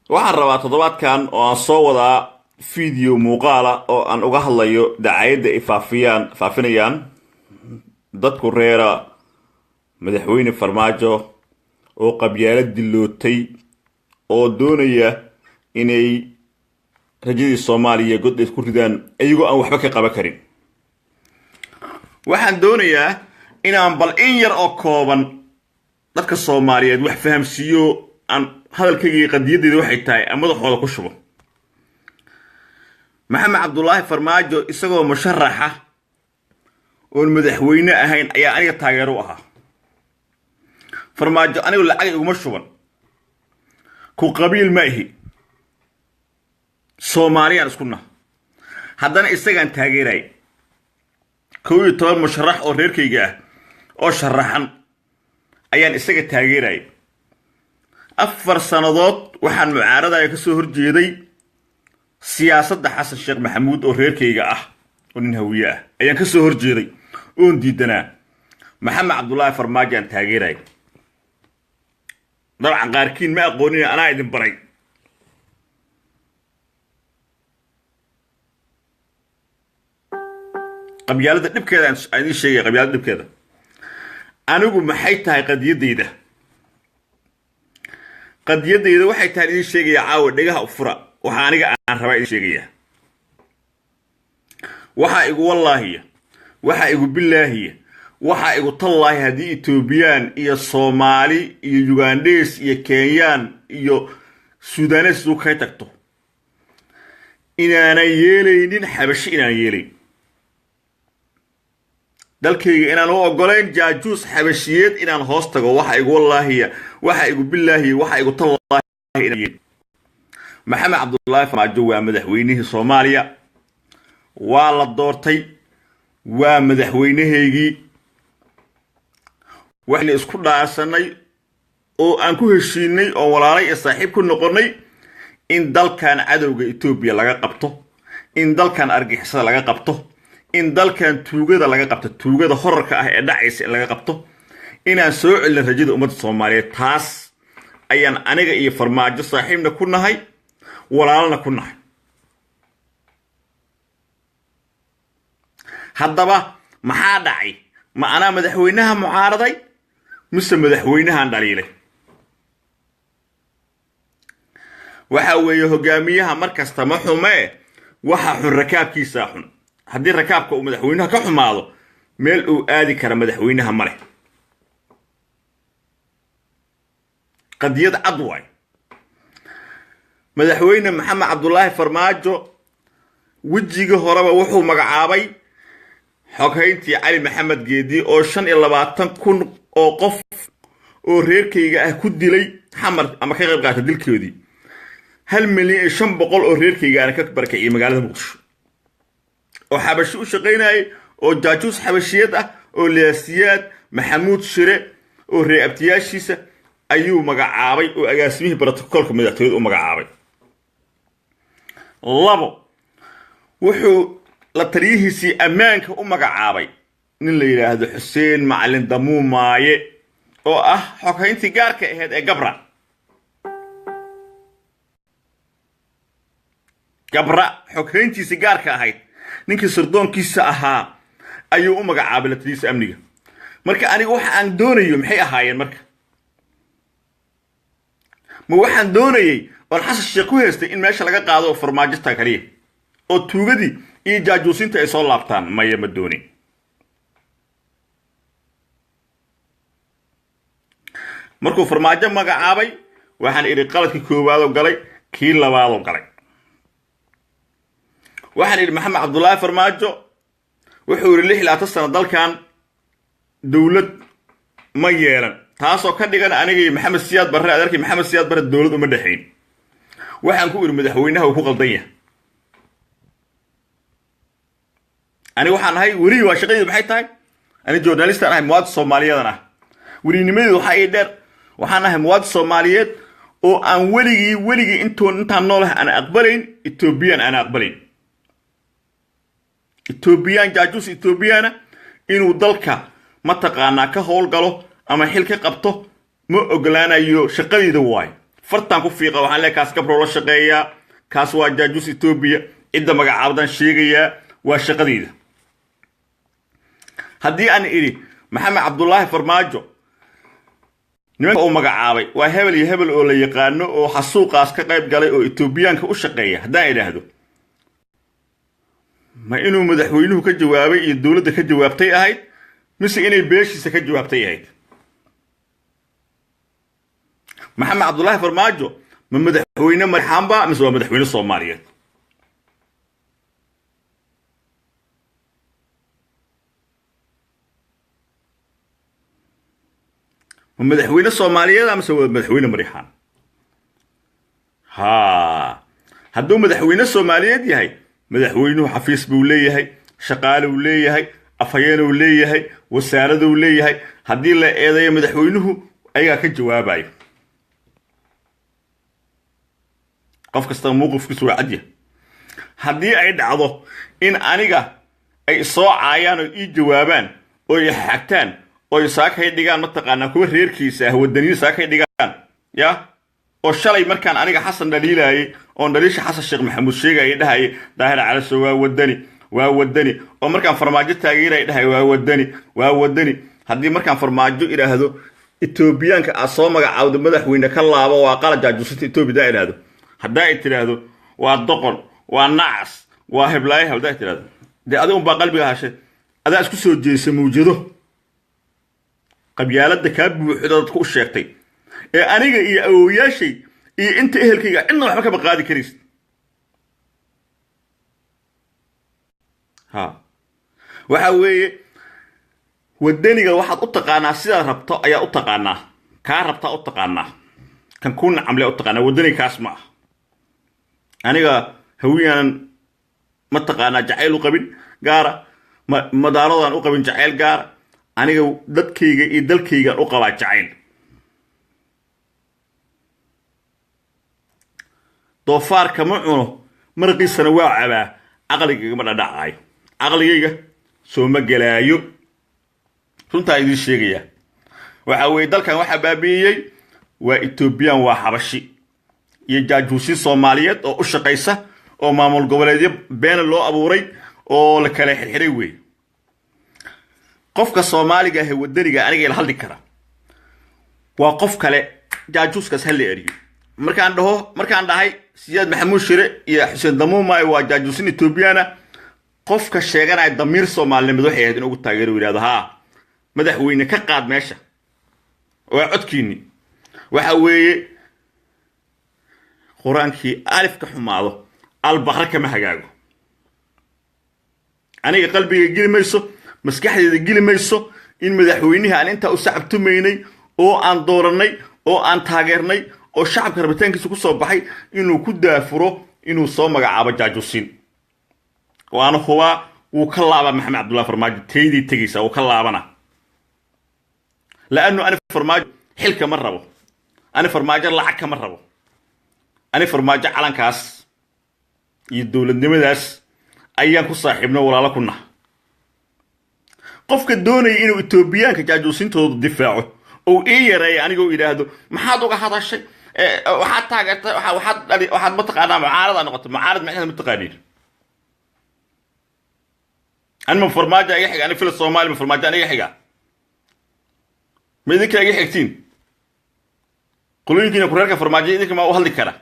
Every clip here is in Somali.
Waxaan rabaa toddobaadkan oo aan soo wadaa video muuqaala oo aan uga hadlayo dacayadda ay faafiyaan faafinayaan dadku reera madaxweyne Farmaajo oo qabyaalo dilootay oo doonaya inay rajadii Soomaaliya god ku ridaan iyagoo aan waxba ka qaban karin. Waxaan doonayaa inaan bal in yar oo kooban dadka Soomaaliyeed wax fahamsiiyo, aan hadalkayga qadiyaddeeda waxay tahay aan madaxooda ku shubo. Maxamed Cabdulaahi Farmaajo isagoo musharaxa oon madaxweyne ahayn ayaa aniga taageero u ahaa. Farmaajo anigu lacag iguma shuban, ku qabiil ma ihi, Soomaaliyaan isku nah, haddana isagaan taageeraya. 11 musharax oo reerkayga ah oo sharaxan ayaan isaga taageeraya. 4 sannadood waxaan mucaaradaya ka soo horjeeday siyaasadda Xasan Sheekh Maxamuud oo reerkayga ah oo nin Hawiye ah ayaan ka soo horjeeday oon diidanaa. Maxamed Cabdulaahi Farmaajo aan taageeraya. Dabcan qaarkiin ma aqoonin, anaa idin baray. Qabyaalada dhibkeeda aan idiin sheegaya, qabyaalada dhibkeeda. Anigu maxay tahay qadiyaddayda? Qadiyaddayda waxay tahay idiin sheegaya caawa, dhegaha u fura. Waxa aniga aan rabaa idiin sheegaya. Waxaa igu wallaahiya, waxaa igu bilaahiya, waxaa igu tallaahi, haddii Etoobiyaan iyo Soomaali iyo Yugandhes iyo Kenyaan iyo Sudanes isugu kay tagto, inaanan yeelaynin Xabashi, inaanan yeelayn dalkayga, inaan u ogolayn jaajuus xabashiyeed inaan hoos tago. Waxa igu wallaahiya, waxa igu bilaahiya, waxa igu tallaahi inaan yeelin. Maxamed Cabdullaahi Farmaajo waa madaxweynihii Soomaaliya, waa la doortay, waa madaxweynahaygii. Waxaynu isku dhaarsanay oo aan ku heshiinay oo walaalay iyo saaxiib ku noqonnay in dalkan cadowga Etoobiya laga qabto, in dalkan argixisada laga qabto, in dalkan tuugada laga qabto, tuugada horarka ah ee dhacaysa in laga qabto, inaan soo celin rajada ummadda Soomaaliyeed. Taas ayaan aniga iyo Farmaajo saaxiibna ku nahay, walaalna ku nahay. Haddaba maxaa dhacay? Ma anaa madaxweynaha mucaaraday mise madaxweynahan dhaliilay? Waxa weeye hogaamiyaha mar kasta ma xumee, waxa xun rakaabkiisaa xun. Haddii rakaabka uu madaxweynaha ka xumaado, meel uu aadi kara madaxweynaha ma leh. Qadiyad cad waay. Madaxweyne Maxamed Cabdulaahi Farmaajo wejiga horeba wuxuu magacaabay xoghayntii Cali Maxamed Geedi oo 25,000 oo qof oo reerkayga ah ku dilay Xamar ama ka qayb qaata dilkoodii, 1,500,000 oo reerkayga ana ka barakiciyay magaalada Muqdisho, oo xabashi u shaqaynayay, oo jaajuus xabashiyad ah, oo Liyaasiyaad Maxamuud Shire oo reer abtiyaashiisa ayuu magacaabay oo agaasimihii brotokoolka madaxtooyada u magacaabay. 2, wuxuu la taliyihiisii ammaanka u magacaabay nin la yidhaahdo Xuseen Macalin Damuumaaye oo ah xoghayntii gaarka ahayd ee Gabra. Gabra xoghayntiisii gaarka ahayd, ninkii sirdoonkiisa ahaa ayuu u magacaabay la taliyihiisa amniga. Marka aniga waxa aan doonayo maxay ahaayeen? Marka Ma waxaan doonayey oon Xasan Sheekh ku haystay in meesha laga qaado Farmaajota kaliya oo tuugadii iyo jaajuusinta ay soo laabtaan? Maya, ma doonin. Markuu Farmaajo magacaabay, waxaan idhi qaladkii koowaadoo galay, kii labaadoo galay. Waxaan idhi Maxamed Cabdullaahi Farmaajo wuxuu yidhi 26 sano dalkan dowlad ma yeelan, taasoo ka dhigan aniga iyo Maxamed Siyaad Barre, adeerkii Maxamed Siyaad Barre, dowlad uma dhexayn. Waxaan ku idhi madaxweynaha uu ku qaldan yahay. Aniga waxaan ahay weriyi, waa shaqadeydu. Maxay tahay? Ani journalistaan ahay, muwaadin Soomaaliyeedan ah. Weriyinimadeedu waxaa ii dheer, waxaan ahay muwaadin Soomaaliyeed oo aan weligii intaan noolahay aan aqbalayn Ethoobiyan, aan aqbalayn Ethoobiyan, jaajuus Ethoobiyaana inuu dalka mataqaanaa ka howlgalo ama xil ka qabto ma ogolaanayo. Shaqadeyda waayo, fartaan ku fiiqa. Waxaan leeyahay kaas gabroo la shaqeeyaa, kaas waa jaajuus Etoobiya, cidda magacaabadaan sheegayaa, waa shaqadeyda. Haddii aan idhi Maxamed Cabdullaahi Farmaajo nimanka uu magacaabay waa hebel iyo hebel oo la yaqaano oo xasuuqaas ka qayb galay oo Etoobiyaanka u shaqeeya, haddaan idhaahdo, ma inuu madaxweynuhu ka jawaabay iyo dowladda ka jawaabtay ahayd, mise inay beeshiisa ka jawaabtay ahayd? Maxamed Cabdullaahi Farmaajo ma madaxweyne marxaanba mise waa madaxweyne Soomaaliyeed? Ma madaxweyne Soomaaliyeed mise waa madaxweyne Marixaan? Ha, hadduu madaxweyne Soomaaliyeed yahay, madaxweynuhu xafiis buu leeyahay, shaqaaluu leeyahay, afhayeenuu leeyahay, wasaaraduu leeyahay. Haddii la eedeeyo madaxweynuhu, ayagaa ka jawaabayo. Qof kastaba mowqifkiisu waa cadya. Haddii ay dhacdo in aniga ay soo caayaan oo ii jawaabaan oo i xagtaan oo saakay dhigaan, mataqaanaa, kuwa reerkiisa ah, wadaniyin saakay dhigaan, ya oo shalay markaan aniga Xasan dhaliilayay oon dhaliisha Xasan Sheekh Maxamuud sheegayay dhahayay Daahir Calaso waa wadani, waa wadani, oo markaan Farmaajo taageeraya dhahay waa wadani, waa wadani, haddii markaan Farmaajo idhaahdo Etoobiyaanka aad soo magacaawdo madaxweyne ka laabo, waa qalad jaajuusinta Etoobiya daa idhaahdo, haddaa ay tidhaahdo waa doqon, waa nacas, waa heblaaye, haddaa ay tidhaahdo, dee adiga unbaa qalbiga hashay, adaa isku soo jeesa mawjado qabyaaladda kaa buuxda dadku u sheegtay ee aniga iyo awowyaashay iyo inta ehelkayga cidna waxba kama qaadi karaysid. Ha, waxa weeye wadaniga waxaad u taqaanaa sidaad rabto ayaa u taqaanaa, kaa rabtaa u taqaanaa, kan kuu nacamle u taqaanaa. Wadaniga kaas ma ah. Aniga hawiyaanan mataqaanaa jacayl u qabin gaara, madaaradaan u qabin jacayl gaara. Aniga dadkayga iyo dalkaygaan u qabaa jacayl. Doofaarka ma cuno, maraqiisana waa cabaa. Caqligaygama dhadhacaayo, caqligayga sooma gelaayo. Runtaa idiin sheegayaa, waxaa weeye dalkan waxaa baabi'iyey waa Etoobiyaan, waa Xabashi iyo jaajuusiin Soomaaliyeed oo u shaqaysa oo maamul goboleedyo beena loo abuuray oo la kala xirxiray weeye. Qofka Soomaaliga ahee wadaniga aniga ila hadli kara waa qof kale. Jaajuuskaas ha la eriyo. Markaan dhaho, markaan dhahay Siyaad Maxamuud Shire iyo Xuseen Damuumaay waa jaajuusin Etoobiyaana, qofka sheeganaya damiir Soomaalinimad waxay ahayd in ugu taageero, yidhahdo haa, madaxweyne ka qaad meesha, waa codkiinni. Waxa weeye qur-aankii alif ka xumaado Albaqra kama hagaago. Aniga qalbiga geli mayso, maskaxdeeda geli mayso in madaxweynihii aan intaa u sacabtumaynay oo aan doorannay oo aan taageernay oo shacabka rabitaankiisa ku soo baxay inuu ku daafuro inuu soo magacaabo jaajuusiin. Waana hubaa wuu ka laabaa Maxamed Cabdullahi Farmaajo, taydii tegaysaa, wuu ka laabana, laannu ani Farmaajo xilka ma rabo, ani Farmaajo lacag kama rabo, ani Farmaajo calankaas iyo dowladnimadaas ayaan ku saaxiibno, walaalo ku naha. Qofka doonaya inuu Etoobiyaanka jaajuusintooda difaaco oo ii yareeya anigoo idhaahdo maxaad uga hadashay, waxaad taageertay, waxaad mataqaanaa mucaarada noqotay, mucaarad macnaheeda ma taqaaniin. Ani ma Farmaajo iga xiga? Ani fila Soomaali ma Farmaajo aniga xiga? Ma idinka iga xigtiin? Qolooyinkiina kureerka Farmaajo idinka maa u hadli kara?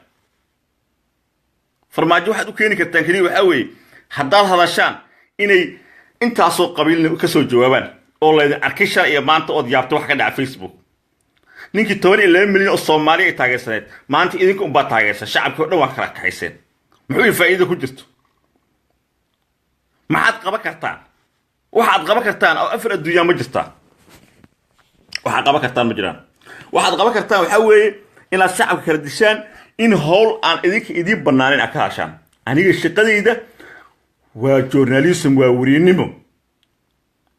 Farmaajo waxaad u keeni kartaan keliya waxaa weeye haddaad hadashaan inay intaasoo qabiilna ka soo jawaabaan oo laydin arkay shalay iyo maanta ood yaabta wax ka dhaca Facebook. Ninkii 12 milyan oo Soomaali ay taageersaneed, maanta idinka unbaa taageersan. Shacabkii o dhan waa kala kaxayseen. Muxuu faa'iida ku jirto? Maxaad qaban kartaan? Waxaad qaban kartaan oo afar adduunyaa ma jirtaa. Waxaad qaban kartaan ma jiraan. Waxaad qaban kartaan waxaa weeye inaad shacabka kala dishaan, in howl aan idinka idiin bannaanin aad ka hashaan. Aniga shaqadayda waa journalism, waa weriynimo.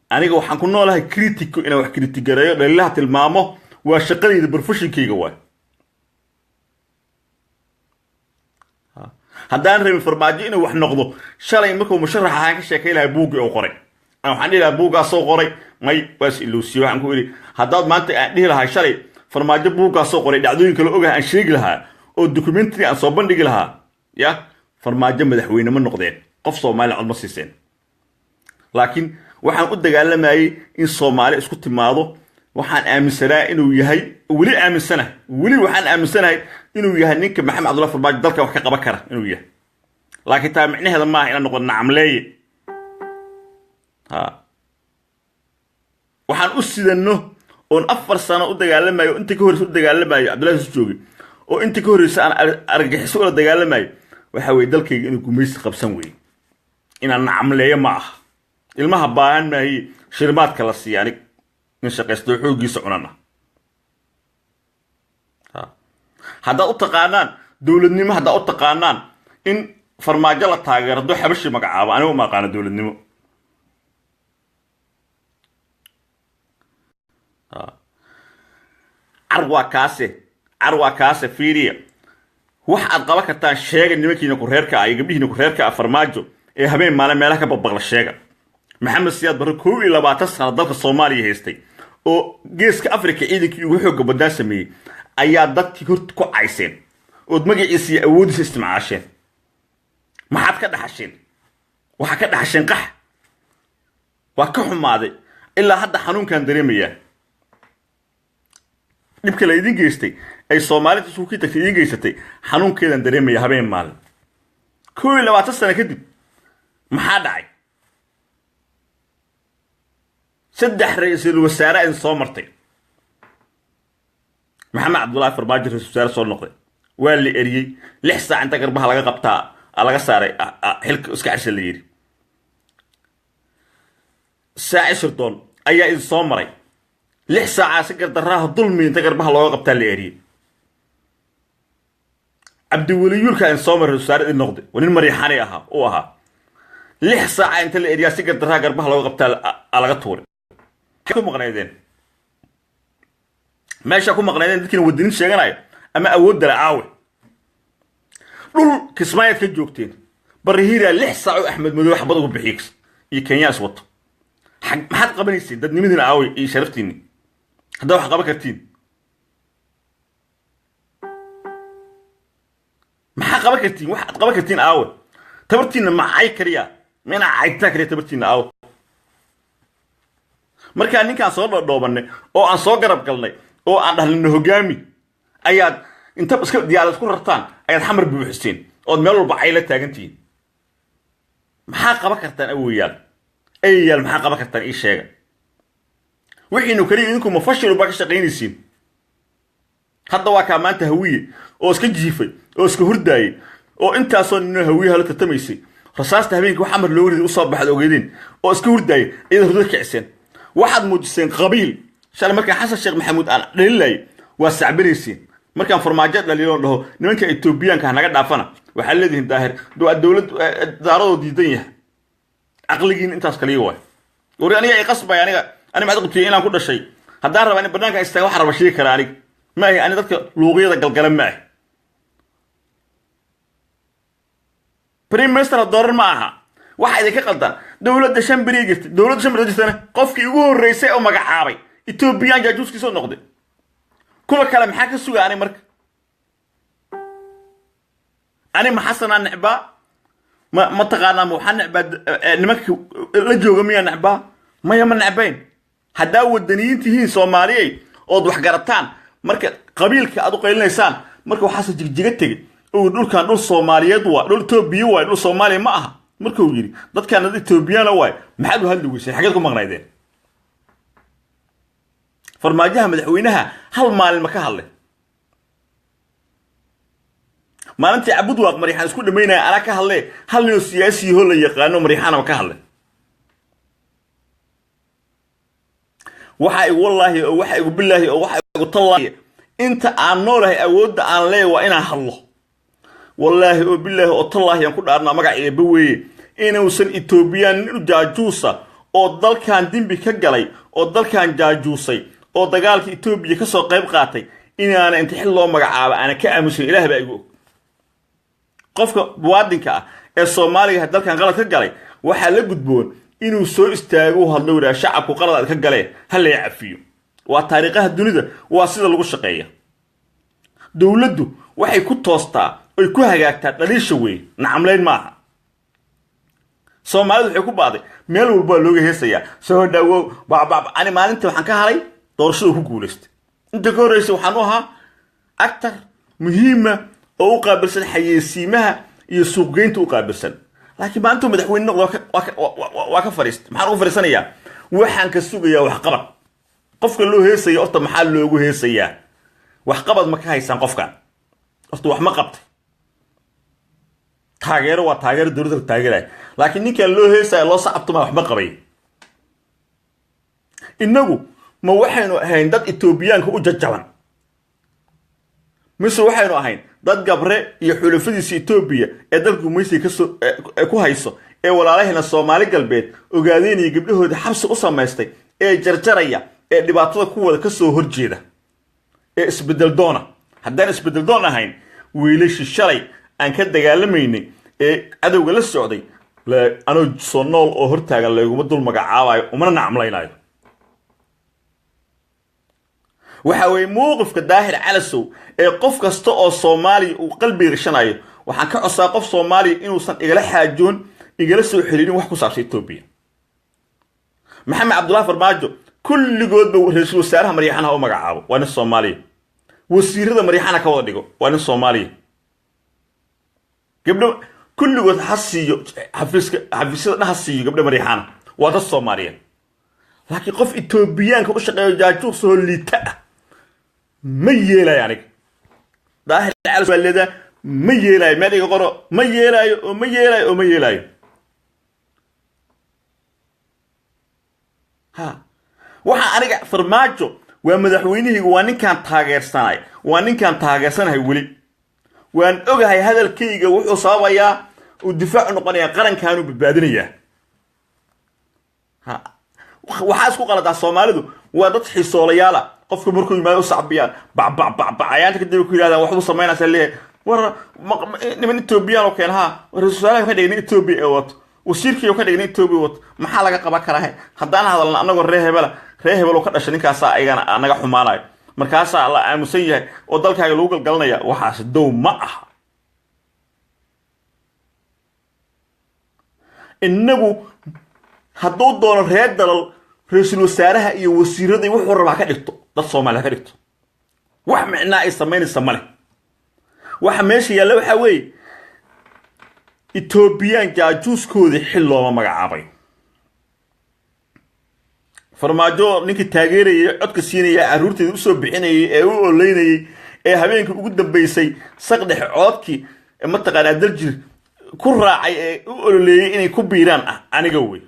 Aniga waxaan ku noolahay critico, inaan wax critigareeyo, dhaliilaha tilmaamo. Waa shaqadayda, professionkayga waay. Haddaan rabin Farmaajo inuu wax noqdo, shalay markuu musharax ahaan ka sheekay lahay buuggii uu qoray, waxaan dhihi lahaa buuggaasoo qoray may waas ilowsiye. Waxaan ku idhi, haddaad maanta aan dhihi lahaa shalay Farmaajo buuggaasoo qoray, dhacdooyin kale ogaha aan sheegi lahaa oo documentary aan soo bandhigi lahaa, ya Farmaajo madaxweyne ma noqdeen, qof Soomaaliya cod ma siiseen. Laakiin waxaan u dagaalamayay in Soomaali isku timaado. Waxaan aaminsanaa inuu yahay, weli aaminsanahay, weli waxaan aaminsanahay inuu yahay ninka Maxamed Cabdulla Farmaajo dalka wax ka qaban kara inuu yahay. Laakiin taa micnaheeda maaha inaan noqon nacamleeye. Ha, waxaan u sidano oon 4 sano u dagaalamayo, inta ka horreysa u dagaalamayo Cabdullahi isu joogay, oo inta ka horreysa aan argagixiso ula dagaalamayo, waxa weye dalkayga inuu gumaysi qabsan weye. Inaan nacamleeyo ma aha. Ilmaha baahan maahiye shirmaadka la siiya. Anig nin shaqaysto xooggiisa cunana. Haddaad u taqaanaan dowladnimo, haddaad u taqaanaan in Farmaajo la taageero hadduu Xabashi magacaabo, aniga uma aqaano dowladnimo. Car waa kaase, car waa kaase. Fiiriya, wax aad qaban kartaan sheega. Nimankiina ku-reerka ah iyo gabdhihiina ku-reerka ah Farmaajo ee habeen maalin meelaha ka babaqla, sheega. Maxamed Siyaad Barre 21 sano dalka Soomaaliya haystay oo geeska Africa ciidankii ugu xoogga badnaa sameeyey ayaa dadkii horta ku cayseen ood magaciisa iyo awoodiisa istimcaasheen. Maxaad ka dhaxasheen? Waxaa ka dhaxasheen qax. Waa ka xumaaday, ilaa hadda xanuunkan dareemayaa dhibka la idin geystay ay Soomaalida isku kii tagtay idin geysatay. Xanuunkeedan dareemaya habeen maalin. 21 sano kadib maxaa dhacay? 3 ra-iisul wasaare idin soo martay. Maxamed Cabdullaahi Farmaajo ra-isul wasaare soo noqday, waa la eriyey. 6 saac inta garbaha laga qabtaa laga saaray xilka, iska xirsa la yidhi. Saaci Sirdoon ayaa idin soo maray, 6 saacaa si gardaraaha dulmi inta garbaha looga qabtaa la eriyey. Cabdiweliyuulka idin soo maray, ra-isul wasaare idin noqday, waa nin Mariixani ahaa uu ahaa. 6 saaca inta la eriyaa si gardaraaha garbaha looga qabtaa laga tuuray. Ku maqnaydeen meesha ku maqnaydeen dadkiina wadaniin sheeganaya ama awood dala aawe? Dhul Kismaayaad ka joogteen. Barihiiraa 6 saac oo Axmed Madow xabad ugu bixiyey iyo Kenya is wato. Maxaad qabanayseen? Dadnimadiina aawey iyo sharaftiinni? Haddaa wax qaban kartiin, maxaa qaban kartiin? Waxaad qaban kartiin aawe? Tabartiinna ma cay kariya? Ma inaa caytaa kariya? Tabartiinna aawe? Markaa ninkaan soo dhoodhoobanay oo aan soo garab galnay oo aan dhahnino hogaami, ayaad inta iska diyaarad isku rartaan ayaad Xamar buuxiseen ood meel walba cayla taagantihiin. Maxaa qaban kartaan awoyaal, ayayaal? Maxaa qaban kartaan ii sheega? Wixiinu kaliya idinku mafashil baa ka shaqaynaysiin. Hadda waa kaa maanta Hawiye oo iska jiifay oo iska hurdaayey oo intaasoo nino Hawiyaha la tartamaysay, rasaasta habeenkii wax Amar looga riday usoo baxad ogeedeen oo iska hurdaayay, iyada hurdada kiciseen. Waxaad muujiseen qabiil. Shalay markaan Xasan Sheekh Maxamuud aan dhalilayay waa sacbinayseen. Markaan Farmaajo dhaliiloon dhaho nimanka Etoobiyaanka ha naga dhaafana, waxaad leedihiin Daahir waa dowlad daaradoo diidan yahay. Caqligiin intaas kaliya waay. Wari aniga i qasbay, aniga ani maxaad qabtiyay inaan ku dhashay? Haddaan rabaa in banaanka istaaga waxaan raba sheegi karaa. Aniga ma ahi ani dadka luuqyada galgala ma ahi. Prime minister dooran ma aha. Waxa idinka qaldan dowladda 5 beriya jirtay. Dowladda 5 beriya jirtana qofkii ugu horreysay oo magacaabay Ethoobiyan jaajuuskiisoo noqday. Kuwa kale maxaa ka suga? Ani marka ani ma Xasanaa necbaa? Ma taqaanaa? Ma waxaa necbaa nimanka la jooga? Miyaa necbaa? Maya, ma necbayn. Haddaa wadaniyiin tihiin Soomaaliyey ood wax garataan, Marka qabiilka aad u qaylinaysaan, marka waxaase Jigjiga tegey oo dhulkan dhul Soomaaliyeed waa, dhul Etoobiya waay, dhul Soomaaliya ma aha, markuu yidhi dadkan dad Etoobiyana waay, maxaad u hadli weyseen? Xageed ku maqnaydeen? Farmaajaha madaxweynaha hal maalin ma ka hadlay? Maalintii Cabudwaaq Mariixaan isku dhamaynaya anaa ka hadlee, hal ninoo siyaasiyahoo la yaqaano Mariixaana ma ka hadlay? Waxaa igu wallaahi oo waxa igu bilaahi oo waxa igu tallaahi, inta aan noolahay awoodda aan leeyahay waa inaan hadlo. Wallaahi oo bilaahi oo tallaahi aan ku dhaarnaa magac eebbe weeye inuusan Etoobiyaan nin jaajuusa oo dalkan dembi ka galay oo dalkan jaajuusay oo dagaalka Etoobiya ka soo qayb qaatay inaana inta xil loo magacaabo aana ka aamusan. Ilaah baa igu og. Qofka muwaadinka ah ee Soomaaliga dalkan qalad ka galay waxaa la gudboon inuu soo istaago, u hadlo, yidhaha shacabku qalad aad ka galeen, ha lay cafiyo. Waa taariikhaha dunida, waa sida lagu shaqeeya. Dowladdu waxay ku toostaa oy ku hagaagtaa dhaliisha weeye, nacamlayn maaha. Soomaalidu waxay ku baaday meel walba waa looga heesayaa soo dhawow babab. Ani maalinta waxaan ka halay doorashada ku guulaystay, inta ka horreysay waxaan u ahaa actor muhiima oo u qaabilsan xayeysiimaha iyo suuqgeynta u qaabilsan, laakiin maalintuu madaxweyne noqdo waa ka fadhiistay. Maxaan ugu fadhiisanayaa? Waxaan ka sugayaa waxqabad. Qofka loo heesaya horta maxaa loogu heesayaa? Waxqabad ma ka haysaan qofkan? Horta wax ma qabtay? Taageero waa taageero dowladda la taageeraya, laakiin ninkan loo heesaya loo sacabtuma wax ma qabay. Innagu ma waxaynu ahayn dad Etoobiyaanka u jajaban, mise waxaynu ahayn dad Gabre iyo xulafadiisa Etoobiya ee dalka gumaysiga kasoo ku hayso ee walaalahayna Soomaali Galbeed ogaadeynaya gabdhahooda xabsi u samaystay ee jarjaraya ee dhibaatada kuwada ka soo horjeeda ee isbedel doona? Haddaan isbedel doon ahayn, wiilashii shalay aan ka dagaalamaynay ee cadowga la socday anoo soo nool oo hortaagan layguma dul magacaabayo, umana nacamlaynayo. Waxa weeye mowqifka Daahir Calasow ee qof kasta oo Soomaaliya uu qalbiga gashanayo. Waxaan ka codsaa qof Soomaaliya inuusan igala xaajoon, igala soo xiriirin wax ku saabsan Etoobiya. Maxamed Cabdullahi Farmaajo kulligoodba ra-iisul wasaaraha Maryaxanaha u magacaabo, waa nin Soomaaliya. Wasiirada Maryaxana ka wada dhigo, waa nin Soomaaliya. Gabdho kulligood ha siiyo xafiiska, xafiisyada dhan ha siiyo gabdho Maryaxana, waa dad Soomaaliyeed. Laakiin qof Etoobiyaanka u shaqeeyo jaajuursahoo liita ah ma yeelayo. Aniga Daahir Calas baa leedaa, ma yeelaayo. Meel iga qoro, ma yeelaayo oo ma yeelaayo oo ma yeelaayo. Ha, waxa aniga Farmaajo waa madaxweynihayga, waa ninkaan taageersanay, waa ninkaan taageersanahay weli. Waan ogahay hadalkayga wuxuu sababayaa uu difaac u noqonayaa qarankaanuu badbaadinayaa. Ha, waxaa isku qaladaa Soomaalidu waa dad xiisoolayaala. Qofku markuu yimaado u sacbiyaan bacbacbacbacayaanta, kadib ku yidhahdaan waxbuu samaynaysaa, leeyahay war niman Etoobiyaan oo keen, ha, ra-iisul wasaaraha ka dhigay nin Etoobiya ee wato, wasiirkii ka dhigay nin Etoobiya wato, maxaa laga qaban karaa? Haddaan hadalna annagoo reer hebela, reer hebel oo ka dhashay ninkaasaa ayagana naga xumaanayo, markaasaa la aamusan yahay oo dalkaaga lagu galgalanaya. Waxaas dow ma aha. Innagu hadduu doono reer dalal ra-iisul wasaaraha iyo wasiirada wuxuu rabaa ka dhigto, dad Soomaaliya ka dhigto, wax micnaa ay samaynaysa male. Waxa meesha yaalla waxaa weeye Etoobiyaan jaajuuskoodii xil looma magacaabay. Farmaajo ninkii taageerayay, codka siinaya, carruurteeda usoo bixinayay ee u oleynayay ee habeenkii ugu dambeysay saqdhex coodkii mataqaanaa Daljir ku raacay ee u ololeeyey inay ku biiraan ah aniga wey.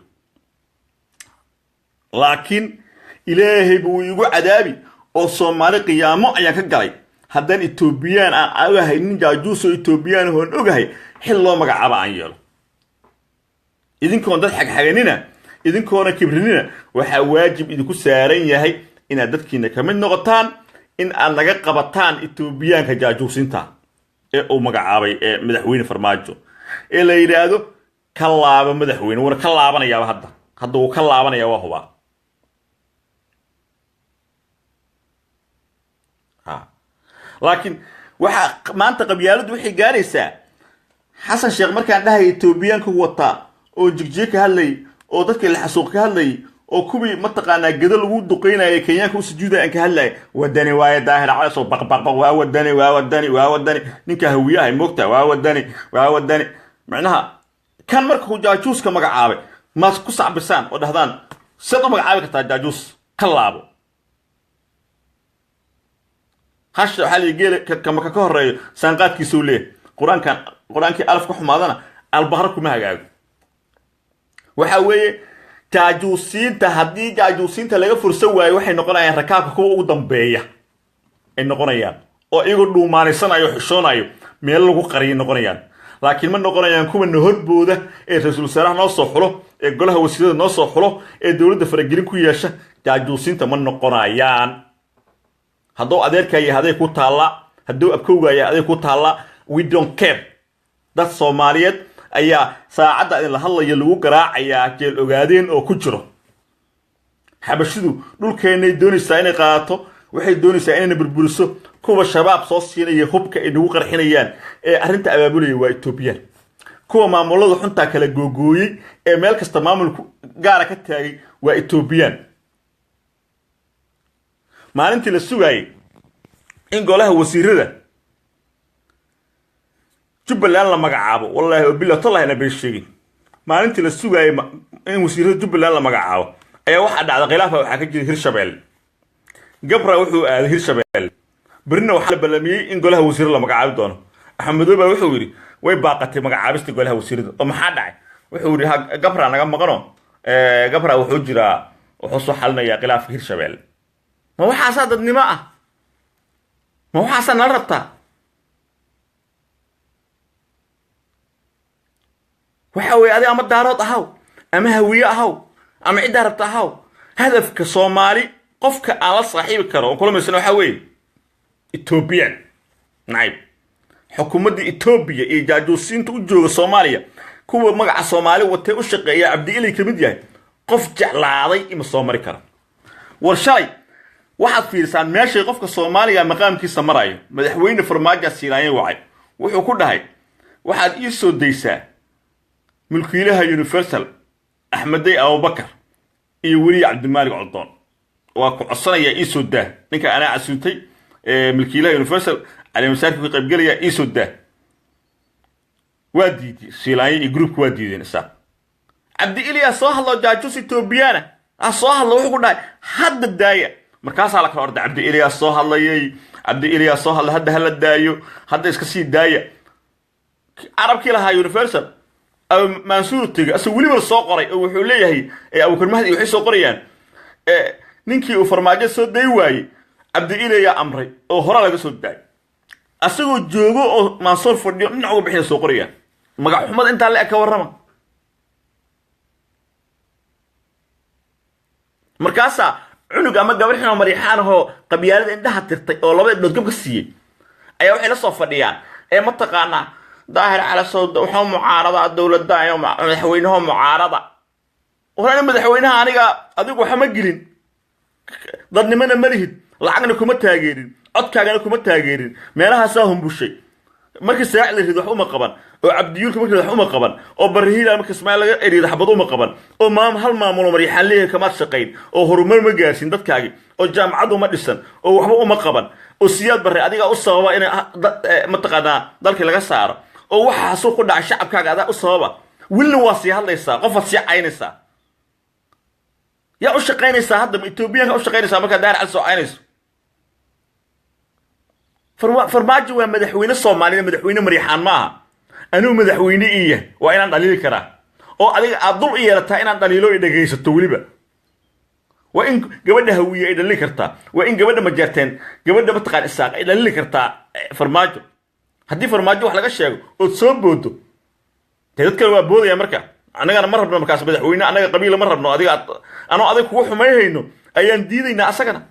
Laakiin Ilaahay buu igu cadaabi oo Soomaali qiyaamo ayaan ka galay haddaan Etoobiyaan aan ogahay, nin jaajuus oo Etoobiyaan hoon ogahay xil loo magacaabo aan yeelo. Idinkoon dad xagxaganina, idinkoona kibrinina, waxaa waajib idinku saaran yahay inaad dadkiina ka mid noqotaan, in aad naga qabataan Etoobiyaanka jaajuusinta ee uu magacaabay ee madaxweyne Farmaajo ee la yidhaahdo ka laaba madaxweyne. Wuuna ka laabanayaaba hadda, hadda wuu ka laabanaya, waa hubaa. Laakiin waxaa maanta qabyaaladdu waxay gaaraysaa Xasan Sheekh markaan dhahaya Etoobiyaanka wataa oo Jigjiye ka hadlayay oo dadka Laxasuuq ka hadlayay Oo kuwii mataqaanaa gedo lagu duqeynaya Kenyaanka u sujuudaya aan ka hadlaya. Wadani waaye Daahir Calasow, baqbaqbaq, waa wadani, waa wadani, waa wadani. Ninka Hawiyahay moogta, waa wadani, waa wadani. Macnaha kan markuu jaajuuska magacaabay, maad ku sacbisaan oo dhahdaan, "Seed u magacaabi kartaa jaajuus? Ka laabo hasha." Waxaa la geela kamaka ka horeeyo saanqaadkiisuu leeyahay. Qur-aankan, qur-aankii alaf ka xumaadana Albaqra kuma hagaago. Waxa weeye jaajuusiinta, haddii jaajuusiinta laga fursan waayo, waxay noqonayaan rakaabka kuwa ugu dambeeya ay noqonayaan, oo iyagoo dhuumaanaysanayo, xishoonayo, meelo lagu qariyay noqonayaan. Laakiin ma noqonayaan kuwa na horbooda ee ra-iisul wasaaraha noo soo xulo, ee golaha wasiirada noo soo xulo, ee dowladda faragelin ku yeesha. Jaajuusiinta ma noqonayaan. Hadduu adeerkaa yahay aday ku taallaa, hadduu abkowgaa yahay aday ku taallaa. We don't care. Dad Soomaaliyeed ayaa saacadda idinla hadlaya lagu garaacayaa jeel Ogaadeen oo ku jiro. Xabashidu dhulkeennay doonaysaa inay qaadato, waxay doonaysaa inayna burburiso. Kuwa Shabaab soo siinaya hubka ay nagu qarxinayaan ee arrinta abaabulaya waa Etoobiyaan. Kuwa maamulada xuntaa kala googooyey ee meel kasta maamulku gaara ka taagay waa Etoobiyaan. Maalintii la sugaayay in golaha wasiirada Jubbaland la magacaabo, wallaahi oo bilah tallahi na been sheegin, maalintii la sugaayay in wasiirada Jubbaland la magacaabo ayaa waxaa dhacda khilaafa waxaa ka jira Hirshabeelle. Gabra wuxuu aaday Hirshabeelle. Berrina waxaa la ballamiyey in golaha wasiirada la magacaabi doono. Axmed baa wuxuu yidhi way baaqatay magacaabista golaha wasiirada. Oo maxaa dhacay? Wuxuu yidhi Gabra naga maqano, Gabra wuxuu jiraa, wuxuu soo xalinayaa khilaafka Hirshabeelle. Ma waxaasaa dadnimo ah? Ma waxaasaa nala rabtaa? Waxa weeye adiga ama Daarood ahaw, ama Hawiye ahaw, ama ciddaa rabta ahaw, hadafka Soomaali qofka aan la saaxiibi karo oon kula mirsana waxaa weeye Ethoobiyan nacayb. Xukuumadda Etoobiya iyo jaajuusiinta u jooga Soomaaliya, kuwa magaca Soomaali watee u shaqeeya, Cabdi Ilay ka mid yahay, qof jeclaaday ima soo mari kara. War shalay waxaad fiirsaan meeshay qofka Soomaaliga maqaamkiisa marayo. Madaxweyne Farmaajo Siinaanye wacay, wuxuu ku dhahay, "Waxaad ii soo daysaa mulkiilaha Universal Axmedey Abubakar iyo weliya Cabdimaalig Codoon. Waa ku codsanayaa, ii soo daa ninka anaa casuuntay, milkiilaha Universal caleemasaarka ka qaybgelaya, ii soo daa." Waa diiday Siilaanye iyo groupka, waa diideen. Isaaq Cabdi Ilyaa soo hadlo, jaajus Etoobiyana ah soo hadlo, wuxuu ku dhahay, "Hadda daaya." Markaasaa la kala orday, Cabdi Ilyaas soo hadlayay, Cabdi Ilyaas soo hadlay, hadda hala daayo, hadda iska sii daaya. Carabkii lahaa Universal Mansuur tegey, asag weliba soo qoray oo wuxuu leeyahay Abukar Mahdi, waxay soo qorayaan ninkii uu Farmaajo soo day waayey Cabdi Ilayaa amray oo hore laga soo daayay, asagoo joogo oo Mansuur fadhiyo dhinac uga bixina soo qorayaan. Magac xumada intaa la eg ka warrama. Markaasaa cunug ama gabar xunoo Mariixaan ahoo qabyaalada indhaha tirtay oo labada indhood gab ka siiyey ayaa waxay la soo fadhiyaan ee mataqaanaa Daahir Calasow wuxuu mucaarada dowladda, madaxweynaho mucaarada. Warani madaxweynaha aniga adigu waxa ma gelin, dadnimona ma lihid, lacagna kuma taageerin, codkaagana kuma taageerin. Meelahaasaa humbushay. Markii Saac la rido wax uma qaban, oo Cabdiyuulka markii wax uma qaban, oo Barihiila markii Ismaaciil laga erido xabad uma qaban, oo maam hal maamulo Mariixaan leeyahay kamaad shaqayn, oo horumar ma gaarsiin dadkaagi, oo jaamacad uma dhisan, oo waxba uma qaban, oo Siyaad Barre adigaa u sababa inay mataqaanaa dalkii laga saaro, oo waxaasuu ku dhacay shacabkaaga adaa u sababa. Welina waa sii hadlaysaa, qofaad sii caynaysaa. Yaa u shaqaynaysaa hadda? Ma Etoobiyaanka u shaqaynaysaa markaa Daar Cali soo caynayso? Farmaajo waa madaxweyne Soomaalida, madaxweyne Mariixaan ma aha. Anuu madaxweyne ii yahay, waa inaan dhaliili karaa oo adiga aad dul i yeelataa inaan dhaliilo i dhegaysato. Weliba waa in gabadha Hawiye ay dhaliili kartaa, waa in gabadha Majeerteen, gabadha mataqaan Isaaq ay dhaliili kartaa Farmaajo. Haddii Farmaajo wax laga sheego ood soo boodo, dee dad kale waa boodaya. Marka annagana ma rabno markaas madaxweyne annaga qabiila ma rabno. Adiga anoo adag kugu xumayhayno ayaan diidaynaa asagana,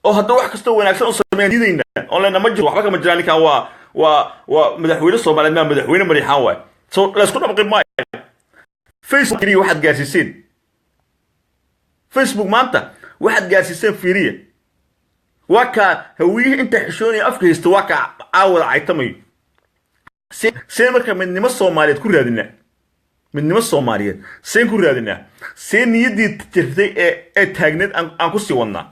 oo hadda wax kastoo wanaagsan u sameeyaan diidaynaa oon lena ma jiro, waxba kama jiraan. Ninkan waa madaxweyne Soomaaliyeed, maa madaxweyne Mariixaan waay. So laysku dhabqi maayo. Facebook fiiriya waxaad gaarsiiseen, Facebook maanta waxaad gaarsiiseen fiiriya. Waa kaa Hawiyihii inta xishoonaya afka haysta, waa kaa caawada caytamayo. See marka midnimo Soomaaliyeed ku raadinaa? Midnimo Soomaaliyeed seen ku raadinaa? See niyaddii jirtay ee taagneed aan ku sii wadnaa?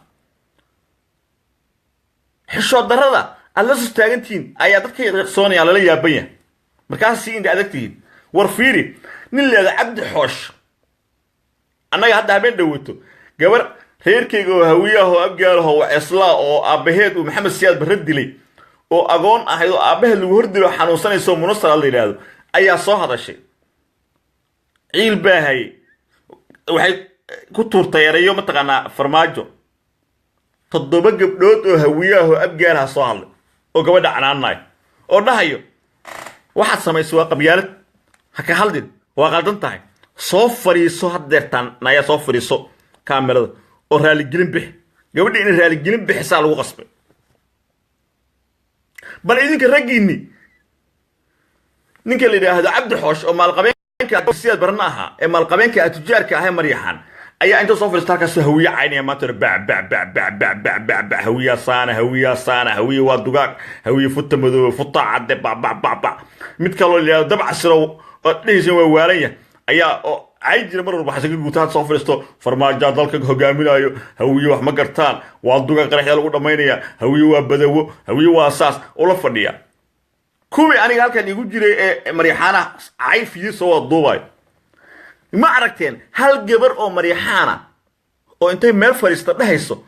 Xishood darrada aad la sus taagantihiin ayaa dadka yaqsoonaya, lala yaaban yahay. Markaas sii inta adag tihiin. War fiiri, nin leeda Cabdi Xoosh, annaga hadda habeen dhowato gabar reerkayga oo Hawiyaah oo Abgaalahoo Waceslaa oo aabbaheed uu Maxamed Siyaad Barre dilay oo agoon ahayd oo aabbaheed lagu hordilo, xanuunsanayso, Munasar la yidhaahdo, ayaa soo hadashay. Ciil baa hayay, waxay ku tuurtay erayo mataqaanaa Farmaajo. 7 gabdhood oo Hawiyaah oo Abgaalaha soo hadlay oo gabadha canaanayo oo dhahayo waxaad samaysay waa qabyaalad, ha ka hadlin, waa qaldan tahay, soo fadhiiso haddeertaan, nayaa soo fadhiiso kaamirada oo raaligelin bixi. Gabadha inay raaligelin bixisaa lagu qasbay. Bal idinka raggiinni, ninka la yidhaahdo Cabdi Xoosh oo maalqabeenka Siyaad Barna ahaa ee maalqabeenka tujaarka ah ee Maryaxan ayaa inta soo fadhiista halkaas Hawiye caynaya maanta bac bac bac bac bac bac bac bac, Hawiyaa saana, Hawiyaa saana, Hawiye waa dugaag, Hawiye futa madoobe, futa cadde, bac bac bac bac. Mid kaloo la yidhahdo Dabcasiro oo dhehaysan waa waalan yahay ayaa oo cay jira mar walba Xasan ka guuta had soo fadhiisto, Farmaajaa dalka hogaaminayo, Hawiye wax ma gartaan, waa dugaag, qaraxya lagu dhammaynaya, Hawiye waa badawo, Hawiye waa saas ula fadhiya. Kuwii aniga halkan igu jiray ee Maryaxaanaha cay fiyo soo wada duubayo, ma aragteen hal gabar oo Maryaxaana oo intay meel fadhiista dhahayso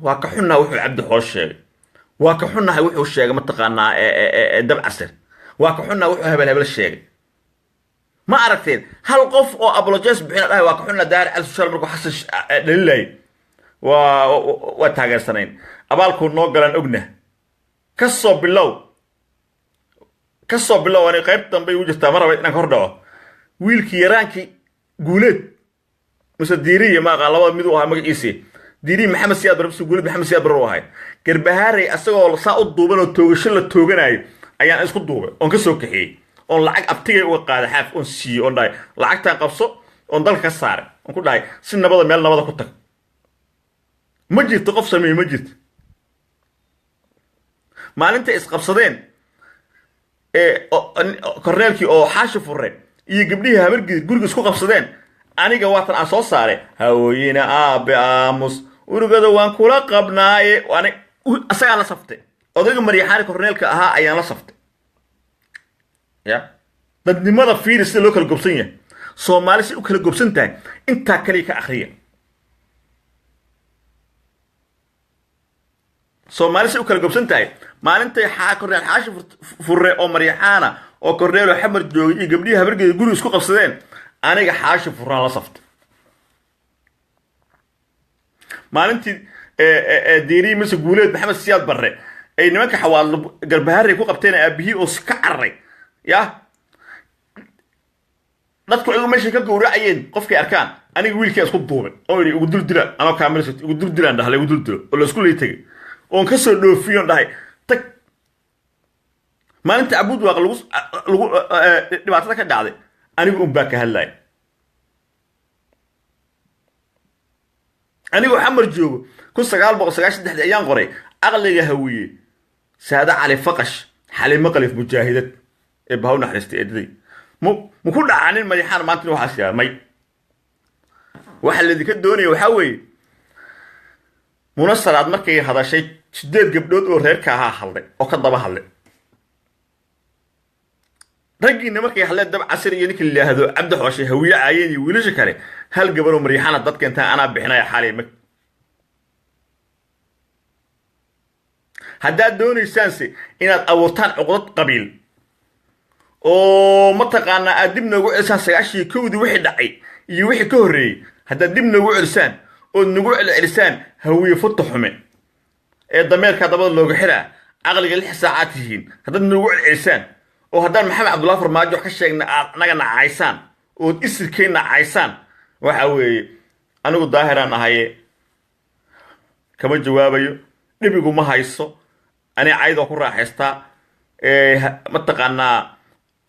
waa ka xunnahay wuxuu Cabdi Xoosh sheegay, waa ka xunnahay wuxuu sheegay mataqaanaa Dabcasir, waa ka xunnahay wuxuu hebel hebel sheegay? Ma aragteen hal qof oo apologize bixina dhahay waa ka xunna Daahir Cali Social markuu Xasan dhalilayay waa taageersanayn, abaalkuu noo galaan ogna? Kasoo bilow, kasoo bilow, ani qayb dambe igu jirtaa, ma raba inaan ka hor dhaco. Wiilkii yaraankii Guuleed mise Diiriye, ma aqaan labada mid u ahaa magaciisii, Diiriye Maxamed Siyaad Barre mise Guuleed Maxamed Siyaad Barre u ahay, Garbahaarey asagoo saa u duuban oo toogasho la tooganayo ayaan isku duubay oon ka soo kaxeeyey oon lacag abtigay uga qaaday xaaf oon siiyey oon dhahay lacagtaan qabso, oon dalka ka saaray oon ku dhahay si nabada meel nabada ku tag. Ma jirto qof sameeye, ma jirto. Maalintay isqabsadeen ee korneelkii oo Xaashi Furre iyo gabdhihii Habargidid guriga isku qabsadeen, aniga waatan aan soo saaray hawooyina aabe aamus urugada waan kula qabnaaye, asagaan la saftay, odayga Maryaxaani korneelka ahaa ayaan la saftay. Ya dadnimada fiiri sida loo kala gobsan yahay, Soomaali si u kala gobsan tahay intaa kaliya ka akriya. Soomaali si u kala gobsan tahay, maalintay korneel Xaashi Furre oo Maryaxaana oo korneelo Xamar joogay iyo gabdhihii Habargeeda guriga isku qabsadeen, aniga Xaashi Furraan la saftay. Maalintii Diiriyi mise Guuleed Maxamed Siyaad Barre ay nimanka Xawaadlo Garbaharey ku qabteen aabihii oo ka cararay, ya dadku iyagu meeshay ka gowracayeen qofkay arkaan, aniga wiilkaa isku duubay oo yidhi igu dul dila, anoo kaamira igu dul dilaan dhaha, la igu dul dilo oo la isku lay tegay oon ka soo dhoofiyoon dhahay tag. Maalinta Abuudwaaq lagu dhibaatada ka dhacday, anigu un baa ka hadlaya anigoo Xamar joogo 1993 ayaan qoray aqliga Hawiye, Saade Cali Faqash, Xalimo Qalif mujaahidad ee bahaw naxariistay eedaday maku dhacanin Maryaxaan maanta waxaas yaa may. Waxa laydinka doonaya waxaa weeye, Munasaraad markay hadashay 8 gabdhood oo reerka ahaa hadlay oo ka daba hadlay. Raggiina markay hadleen Dabcasir iyo ninka la yidhaahdo Cabdi Xooshe Hawiye caayeen iyo wiilasha kale, hal gabaroo Maryaxaana dadka intaan anaa bixinaya xalay mag. Haddaad doonaysaanse inaad abuurtaan cuqdad qabiil oo mataqaanaa aad dib noogu celisaan 91-dii wixii dhacay iyo wixii ka horreeyey, haddaad dib noogu celisaan ood nagu celcelisaan Hawiye futa xume ee dameerkaa dabada looga xiraa caqliga 6 saacaad tihiin, haddaad nagu celcelisaan oo haddaan Maxamed Cabdullahi Farmaajo wax ka sheegna aad naga nacaysaan ood isirkeen nacaysaan, waxa weeye anigu Daahiraan ahaye kama jawaabayo, dhibigu ma hayso, ani caydoo ku raaxaystaa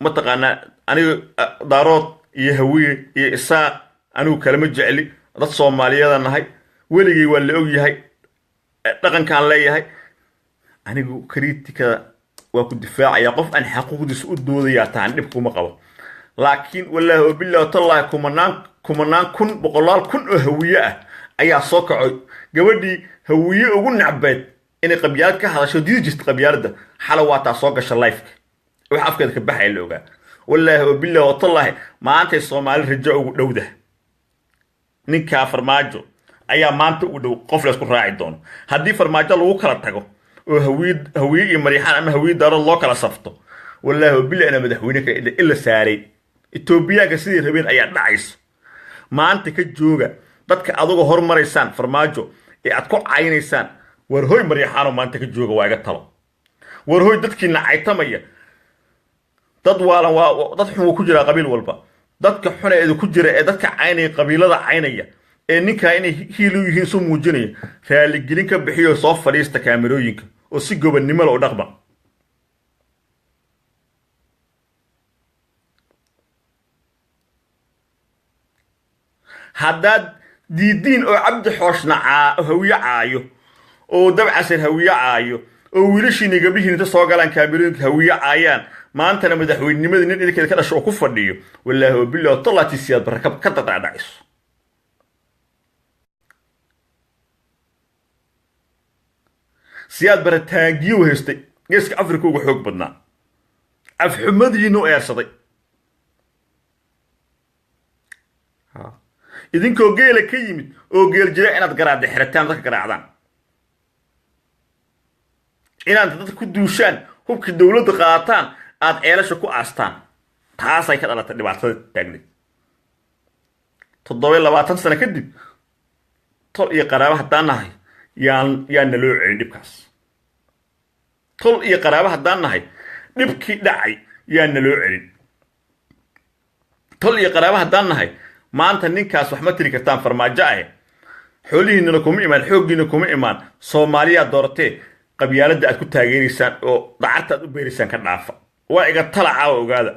mataqaanaa aniga Daarood iyo Hawiye iyo Isaaq anigu kalama jecli, dad Soomaaliyada nahay, weligay waa la og yahay dhaqankaan leeyahay. Anigu kritikada waa ku difaacaya, qof aan xaquuqdiisa u doodayaa tahan dhib kuma qabo. Laakiin wallaahi oo billahi tallaahi, kumanaan kumanaan kun, boqolaal kun oo Hawiye ah ayaa soo kacoy. Gabadhii Hawiye ugu nacbeed inay qabyaalad ka hadasho, diidi jirta qabyaaladda, xala waataa soo gasha live-ka, wax afkeeda ka baxaya la ogaa. Wallaahi oo billahi oo tallaahi, maantay Soomaali rajo ugu dhowda. Ninkaa Farmaajo ayaa maanta ugu dhow qof la isku raaci doono. Haddii Farmaajo lagu kala tago oo Hawiye, Hawiye iyo Mariixaan ama Hawiye Daarood loo kala safto, wallaahi oo billahi inaa madaxweyne kale ila saaray. Etoobiyaanka sidii rabeen ayaa dhacayso. Maanta ka jooga dadka adugoo hormaraysaan Farmaajo ee aad ku caynaysaan. War hoy Maryaxaano, maanta ka jooga, waa iga talo. War hoy dadkiina caytamaya, dad waalan waa dad xun wuu ku jiraa qabiil walba. Dadka xun ee ku jira ee dadka caynaya, qabiilada caynaya, ee ninkaa inay hiil u yihiin isu muujinaya, raaligelin ka bixiyo, soo fadhiista kaamirooyinka oo si gobonnimo la u dhaqma. Haddaad diidiin oo Cabdi Xooshna Hawiye caayo, oo Dabcasar Hawiye caayo, oo wiilashiina gabdhihiin inta soo galaan kaamirooyinka Hawiye caayaan, maantana madaxweynenimadii nin idinkeeda ka dhasho oo ku fadhiyo, wallaahi oo billahi tallaatii, Siyaad Barre ka dadacdhacayso. Siyaad Barre taangiyo haystay, Geeska Afrika uga xoog badnaa, afxumadiinu eersaday. Idinkoo geela ka yimid oo geel jira inaad garaadda xirataan, dadka garaacdaan, inaad dadka ku duushaan, hubkii dowladda qaataan, aad ceelasha ku aastaan, taasay ka dhalatay dhibaatada taagneed. 27 sano kadib, tol iyo qaraabo haddaan nahay, yaan naloo celin dhibkaas. Tol iyo qaraabo haddaan nahay, dhibkii dhacay yaan naloo celin. Tol iyo qaraabo haddaan nahay, maanta ninkaas wax ma tiri kartaan. Farmaajo ah xoolihiinana kuma imaan, xooggiina kuma imaan, Soomaaliyaa dooratee. Qabyaaladda aad ku taageeraysaan oo dacarta aad u beeraysaan ka dhaafa. Waa iga tala caawa, ogaada.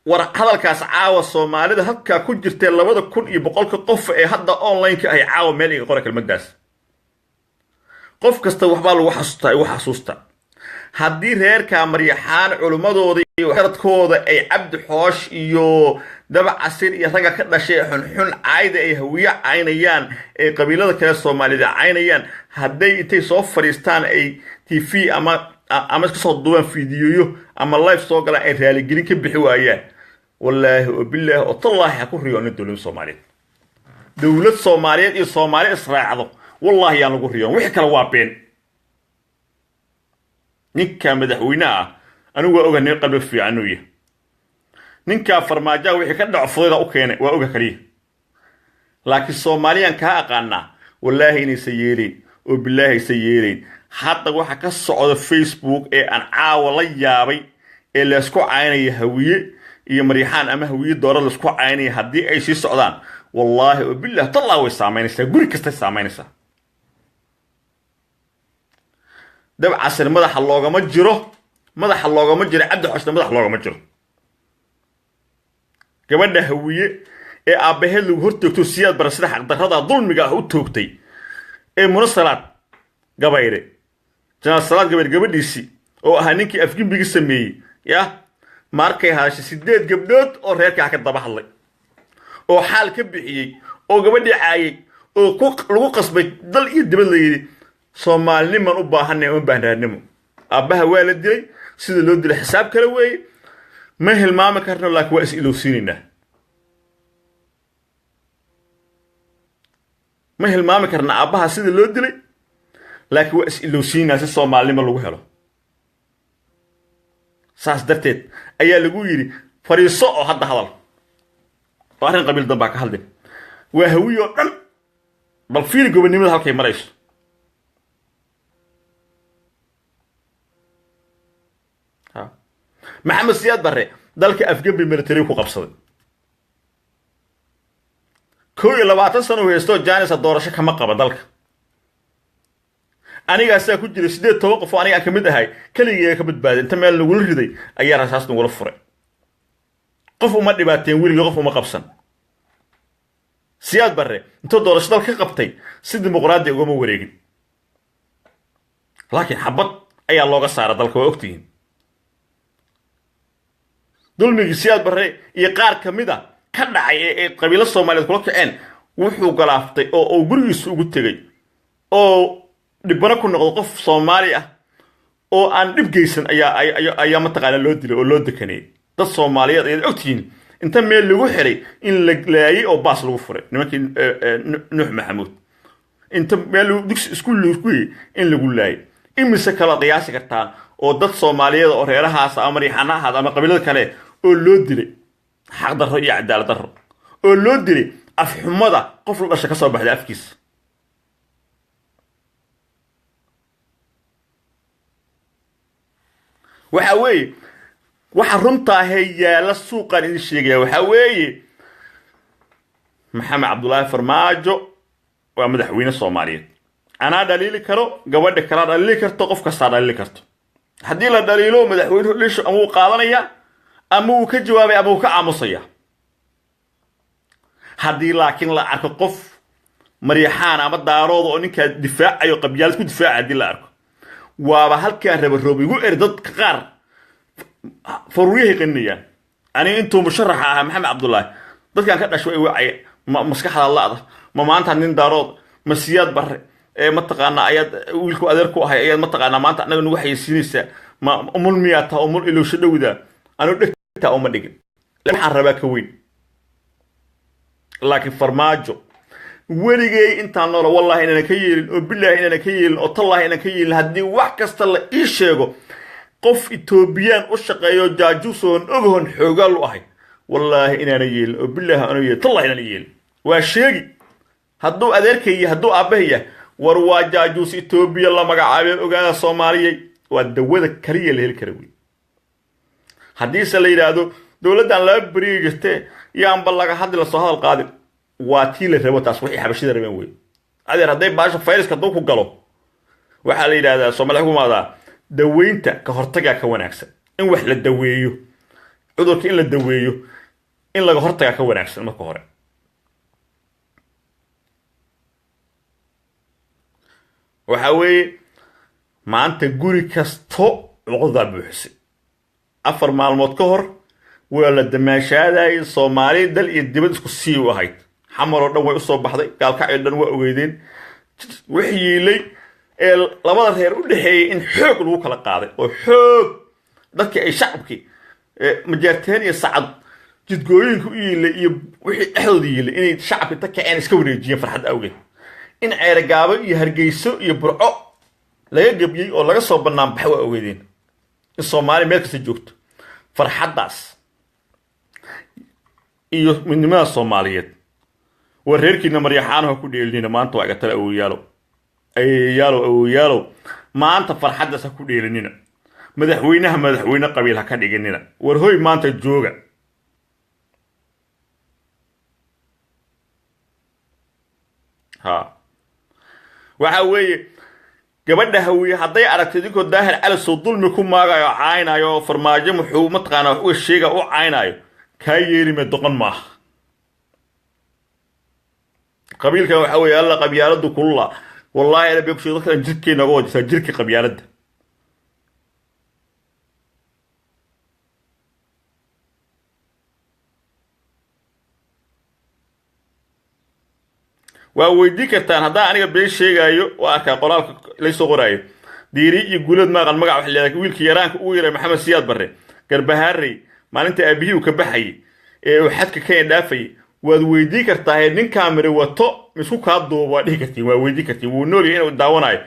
War hadalkaas caawa Soomaalida halkaa ku jirtee 2100-ka qof ee hadda online-ka ahy, caawa meel iga qora kelmaddaas. Qof kasta waxbaa lagu xasuustaa, igu xasuusta. Haddii reerka Maryaxaan culimmadooda iyo waxgaradkooda ay Cabdi Xoosh iyo Dabacasir iyo ragga ka dhashay xunxun caayda ay Hawiye caynayaan, ee qabiilada kale Soomaalida caynayaan, hadday intay soo fadhiistaan ay TV ama iska soo duubaan fiidiyoyo ama live soo galaan, ay raaligelin ka bixi waayaan, wallaahi oo bilaahi oo tallaahi, ha ku riyoonin dowladda Soomaaliyeed, dowlad Soomaaliyeed iyo Soomaali israacdo, wallaahi yaan lagu riyoon. Wixii kale waa been. Ninka madaxweynaha ah anigu waa oga nin qalbi fiican uu yahay. Ninkaa Farmaajaha wixii ka dhaco fudayda u keenay waa oga kaliya, laakiin Soomaaliyaan kaa aqaanaa, wallaahi inaysan yeelayn oo bilaahi aysan yeelayn. Hadda waxa ka socda Facebook ee aan caawa la yaabay ee laysku caynaya Hawiye iyo Maryaxaan ama Hawiye doora laysku caynaya, haddii ay sii socdaan, wallaahi oo bilah tallaa, way saamaynaysaa, guri kastay saamaynaysaa. Dabcasir madaxa loogama jiro, madaxa loogama jiro. Cabdi Xoshna madaxa loogama jiro. Gabadha Hawiye ee aabbaheed lagu hortoogto Siyaad Bara sida xaqdarrada dulmiga ah u toogtay ee Munasalaad Gabayre, Janaal Salaad Gabayre gabadhiisii oo ahaa ninkii afgembigi sameeyey, ya markay hadashay, 8 gabdhood oo reerkaa ka daba hadlay oo xaal ka bixiyey oo gabadhii caayay oo lagu qasbay dal iyo dibad la yidhi Soomaaliniman u baahanay, uma baahnraadnimo. Aabbaha waa la dilay, sida loo dilay xisaab kale weeye, ma hilmaami karno, laakiin waa is ilowsiinaynaa. Ma hilmaami karna aabbaha sida loo dilay, laakiin waa is ilowsiinaynaa si Soomaalinimo lagu helo. Saas darteed ayaa lagu yidhi fadhiiso oo hadda hadal oo arrin qabiil danbaa ka hadlin, waa Hawiye oo dhan. Bal fiiri gobonnimada halkay marayso. Maxamed Siyaad Barre dalka afgembi military ku qabsaday, 21 sano u haysto, janisa doorasho kama qaba dalka. Anigaasaa ku jiray 18 qof oo aniga aan ka mid ahay, keligeyga ka badbaaday. Inta meel nagula riday ayaa rasaas nagula furay. Qof uma dhibaateen weligii, qof uma qabsan. Siyaad Barre intuu doorasho dalka ka qabtay si dimuqraadi ugama wareegin. Laakiin xabad ayaa looga saara dalka, waa ogtihiin. Dulmigii Siyaad Barre iyo qaar ka mid a ka dhacay ee ay qabiilo Soomaaliyeed kula kaceen wuxuu galaaftay oo uu gurigiisa ugu tegey oo dhibano ku noqdo qof Soomaali ah oo aan dhib geysan ayaa mataqaanaa loo dilay oo loo dekanayay. Dad Soomaaliyeed ayaad ogtihiin inta meel lagu xiray in la laayay oo baas lagu furay nimankii Nuux Maxamuud, inta meel dugsi iskuul lagu yey in lagu laayay. Imise kaloo qiyaasi kartaa oo dad Soomaaliyeed oo reerahaas ama riixana ahaada ama qabiilada kale oo loo dilay xaq darro iyo cadaalad darro, oo loo dilay afxumada qof la dhasha ka soo baxday afkiisa. Waxa weeye waxa runta ahee yaalla suuqaan idin sheegaya, waxaa weeye Maxamed Cabdullaahi Farmaajo waa madaxweyne Soomaaliyeed. Anaa dhaliili karo, gabadha kalaa dhaliili karto, qof kastaa dhaliili karto. Haddii la dhaliilo madaxweynuhu dhisho ama wuu qaadanaya ama wuu ka jawaabaya ama wuu ka aamusaya. Haddii laakiin la arko qof Maryaxaan ama Daarooda oo ninkaa difaacayo, qabyaalad ku difaaca, haddii la arko waaba halkaan raba roob igu eri. Dadka qaar faruuryahay qaninayaan. Aniga intuu musharaxa ahaa Maxamed Cabdullaahi, dadkaan ka dhashay way wacaya: ma maskaxda la'da? Ma maanta nin Daarood ma Siyaad Barre ee mataqaanaa ayaad wiilku adeer ku ahay ayaad mataqaanaa maanta annaga nagu xayeysiinaysaa? Ma umul miyaa taa umul ilowsho dhowda? Anigu dhegtaa uma dhigin, waxaan rabaa ka weyn. Laakiin Farmaajo weligay intaan noola, wallahi inaanan ka yeelin, oo bilaahi inaanan ka yeelin, oo tallaahi inaanan ka yeelin. Haddii wax kasta la ii sheego, qof Etoobiyaan u shaqeeyo jaajuusoon ogahon xoogaal u ahay, wallaahi inaanan yeelin, oo bilaahi aanu yeelin, tallahi inaanan yeelin. Waa sheegi hadduu adeerkaya, hadduu aabbahaya, war waa jaajuus Etoobiya la magacaabay. Ogaada Soomaaliyay, waa dawada kaliya la heli kara wey. Haddiise la yidhaahdo dowladdan laba beriga jirtee yaanba laga hadli, lasoo hadal qaadin, waa tii la rabo taas, waxay xabashida rabeen wey. Adeer, hadday baasha fayraska hadduu ku galo, waxaa la yidhahdaa Soomaliya kumaadaa daweynta ka hortagaa ka wanaagsan. In wax la daweeyo, cudurka in la daweeyo, in laga hortagaa ka wanaagsan marka hore. Waxaa weeye maanta guri kasto cuqdadaa buuxisay. 4 maalmood ka hor waa la damaashaadayay, Soomaali dal iyo dibad isku sii u ahayd, Xamar oo dhan way usoo baxday, Gaalkacyo dhan waa ogeydeen wix yiilay ee labada reer u dhexeeyey in xoog lagu kala qaaday oo xoog dadkii ay shacabkii Majaarteen iyo Sacad jidgooyinka u yiilay iyo wixii dhexdooda yiilay inay shacabki ta kaceen iska wareejiyeen farxad awgeed, in Ceerogaabo iyo Hargeyso iyo Burco laga gebiyey oo laga soo bannaan baxay, waa ogeydeen in Soomaaliya meel kasta joogto farxaddaas iyo midnimada Soomaaliyeed. Waa reerkiina Maryaxaanaha ku dheelinina maanta, waa iga tale. Awoyaalow, ayeeyaalow, awoyaalow, maanta farxaddaas ha ku dheelinina. Madaxweynaha madaxweyne qabiil ha ka dhiginina. War hoy, maanta jooga. Ha waxa weeye gabadha Hawiye hadday aragto idinkoo Daahir Calisow dulmi ku maagayo, caaynayo oo Farmaajo muxuu mataqaanaa wax uga sheega u caynaayo, kaa yeelime doqon maaha. Qabiilkan waxa weeye alla qabyaaladu kulula, wallaahi ala been ku dadkan jirkeena uga wajirtaa jirka qabyaaladda. Waa weydii kartaan haddaan aniga been sheegaayo. Waa arkaa qoraalka laysoo qoraayo, Diiri iyo Guulad maaqan magac waxa leedahay wiilkii yaraanka ugu yaray Maxamed Siyaad Barre Garbahaarey maalinta aabihii uu ka baxayay ee uu xadka Kenya dhaafayay. Waad weydii kartaa nin kaamira wato misku kaa duuba, waa dhihi kartiin, waa weydii kartiin. Wuu nool yahay inuu daawanayo.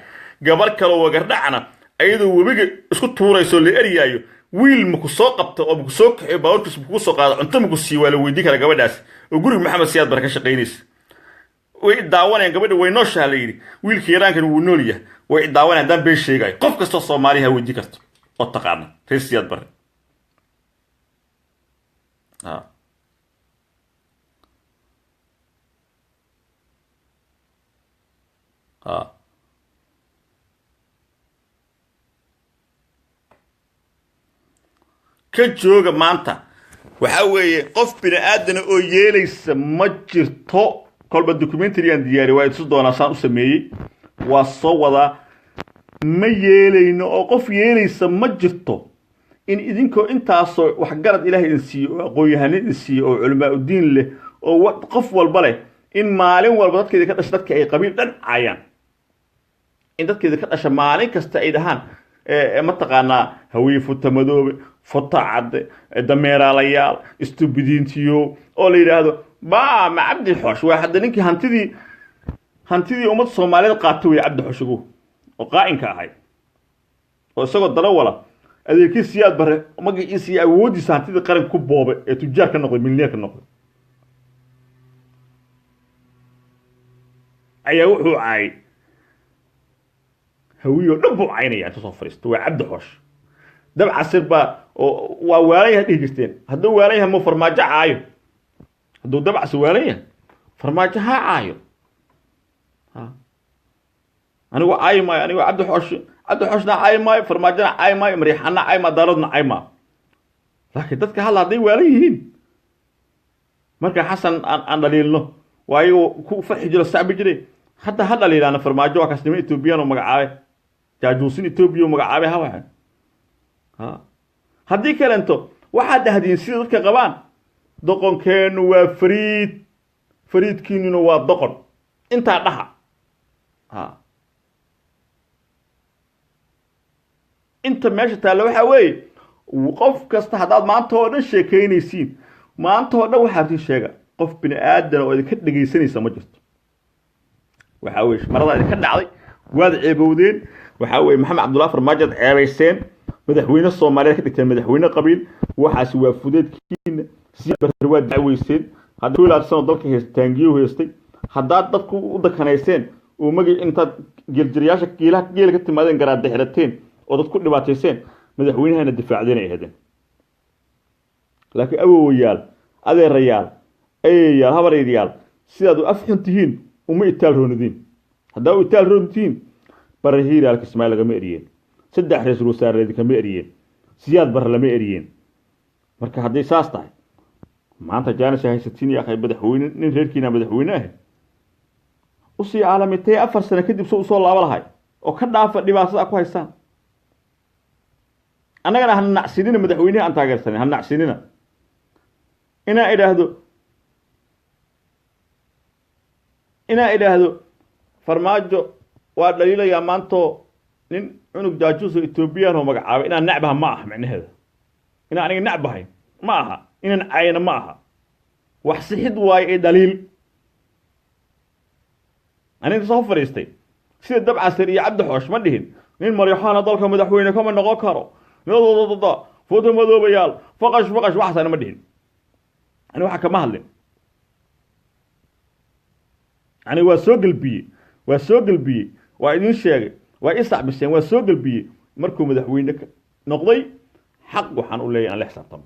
Gabar kaloo wagardhacna ayadoo webiga isku tuurayso la eryaayo, wiil maku soo qabta oo maku soo kaxeyo, baabuurkiis makugu soo qaado, cunto maku siiyo, waa la weydii karaa gabadhaas oo guriga Maxamed Siyaad Barre ka shaqaynaysa. Way daawanayaan gabadha, way nooshaha la yidhi, wiilka yaraankana wuu nool yahay. Way daawanayaan haddaan been sheegayo. Qof kastoo Soomaaliya ha weydii karto oo taqaana reer Siyaad Barre. Ka jooga maanta. Waxaa weeye qof bini aadana oo yeelaysa ma jirto. Kolba documentary aan diyaariy waa isu doonaa saan u sameeyey, waa soo wadaa. Ma yeelayno oo qof yeelaysa ma jirto in idinkoo intaasoo waxgarad Ilaahay idin siiyo oo aqoon-yahano idin siiyo oo culamaa udiin leh oo qof walba leh, in maalin walba dadka idinka dhasha dadka ay qabiil dhan caayaan, in dadka idinka dhasha maalin kasta ay dhahaan mataqaanaa Hawiye futa madoobe, futa cadde, dameeraalayaal, istubidiintiyo, oo la yidhaahdo ba ma Cabdi Xoosh waa hadda ninkii hantidii ummadda Soomaaliyeed qaatay wey. Cabdi Xooshigu oo qaa'inka ahay oo isagoo darawala adeerkii Siyaad Barre magaciisa iyo awooddiisa hantidii qaranka ku boobay ee tujaar ka noqday, milyaneer ka noqday, ayaa wuxuu caayay Hawiye oo dhan buu caynaya inta soo fadhiisto. Waa Cabdi Xoosh. Dabcasir baa oo waa waalan yahay dhihi jirteen. Hadduu waalan yahay muu Farmaajo caayo? Hadduu Dabcasir waalan yahay Farmaajo ha caayo. Ha anigu caayi maayo, anigu Cabdi Xoosh, Cabdi Xooshna caayi maayo, Farmaajona caayi maayo, Mariixaana caayi maayo, Daaroodna caayi maayo. Laakiin dadka hadla hadday waalan yihiin, marka Xasan aan dhaliilno waa ayago ku farxi jiro, sacbi jiray. Hadda ha dhaliilaana Farmaajo, waa kaas niman Ethoobiyan oo magacaabay, jaajuusin Etoobiya oo magacaabay. Ha waxa ha haddii kalento waxaad dhahdiin sida dadka qabaan, doqonkeennu waa fariid, fariidkiinuna waa doqon. Intaa dhaha. Ha inta meesha taalla waxaa weeye, qof kasta haddaad maanta oo dhan sheekaynaysiin, maanta oo dhan waxaad sheega, qof bini aadan oo idinka dhegaysanaysa ma jirto. Waxaa weye maradaa idinka dhacday, waad ceebowdeen. Waxaa weye Maxamed Cabdullahi Farmaajoad ceebayseen, madaxweyne Soomaaliyeed ka dhigteen madaxweyne qabiil. Waxaasi waa fudeedkiina. Siyaad waad dacweyseen, hadda wilaad sano dalka haystay, taangiyuu haystay. Haddaad dadku u dakanayseen oo magac intaad geeljirayaasha geelaha geela ka timaadeen garaadda xirateen oo dad ku dhibaatayseen, madaxweynahana difaacdeen ay ahaydeen. Laakiin awowayaal, adeerayaal, ayeyaal, habaraydayaal, sidaad u af xun tihiin uma itaal roonidiin. Haddaa u itaal roon tihiin, Barre Hiiraalka Ismaail lagama eriyeen, 3 ra-iisul wasaare idinkama eriyeen, Siyaad Barre lama eriyeen. Marka hadday saas tahay, maanta jaanis haysatiin iyo akhay, madaxweyne nin reerkiina madaxweyne ah usii caalamitay 4 sano kadib soo usoo laaba lahay oo ka dhaafa dhibaatada ku haystaan. Annagana ha nacsinina, madaxweynehi aan taageersanin ha nacsinina. Inaa idhaahdo, inaa idhaahdo Farmaajo waa dhaliilayaa maantoo nin cunug jaajuus oo Ethoobiyan oo magacaabay inaan necbaha ma aha. Micnaheeda inaan aniga necbahay ma aha, inaan cayna ma aha, wax sixid waayo ee dhaliil. Aniga soo fadhiistay sida Dabcasir iyo Cabdi Xoosh ma dhihin nin Maryaxaana dalka madaxweyne kama noqon karo, dada foto madoobayaal, faqash faqash, waxaas ana ma dhihin. Ani waxa kama hadlin. Ani waa soo gelbiyey, waa soo gelbiyey, waa idin sheegay, waa ii sacbiseen, waa soo gelbiyey. Markuu madaxweyne noqday xaq waxaan u leeyahy aan la xisaabtamo.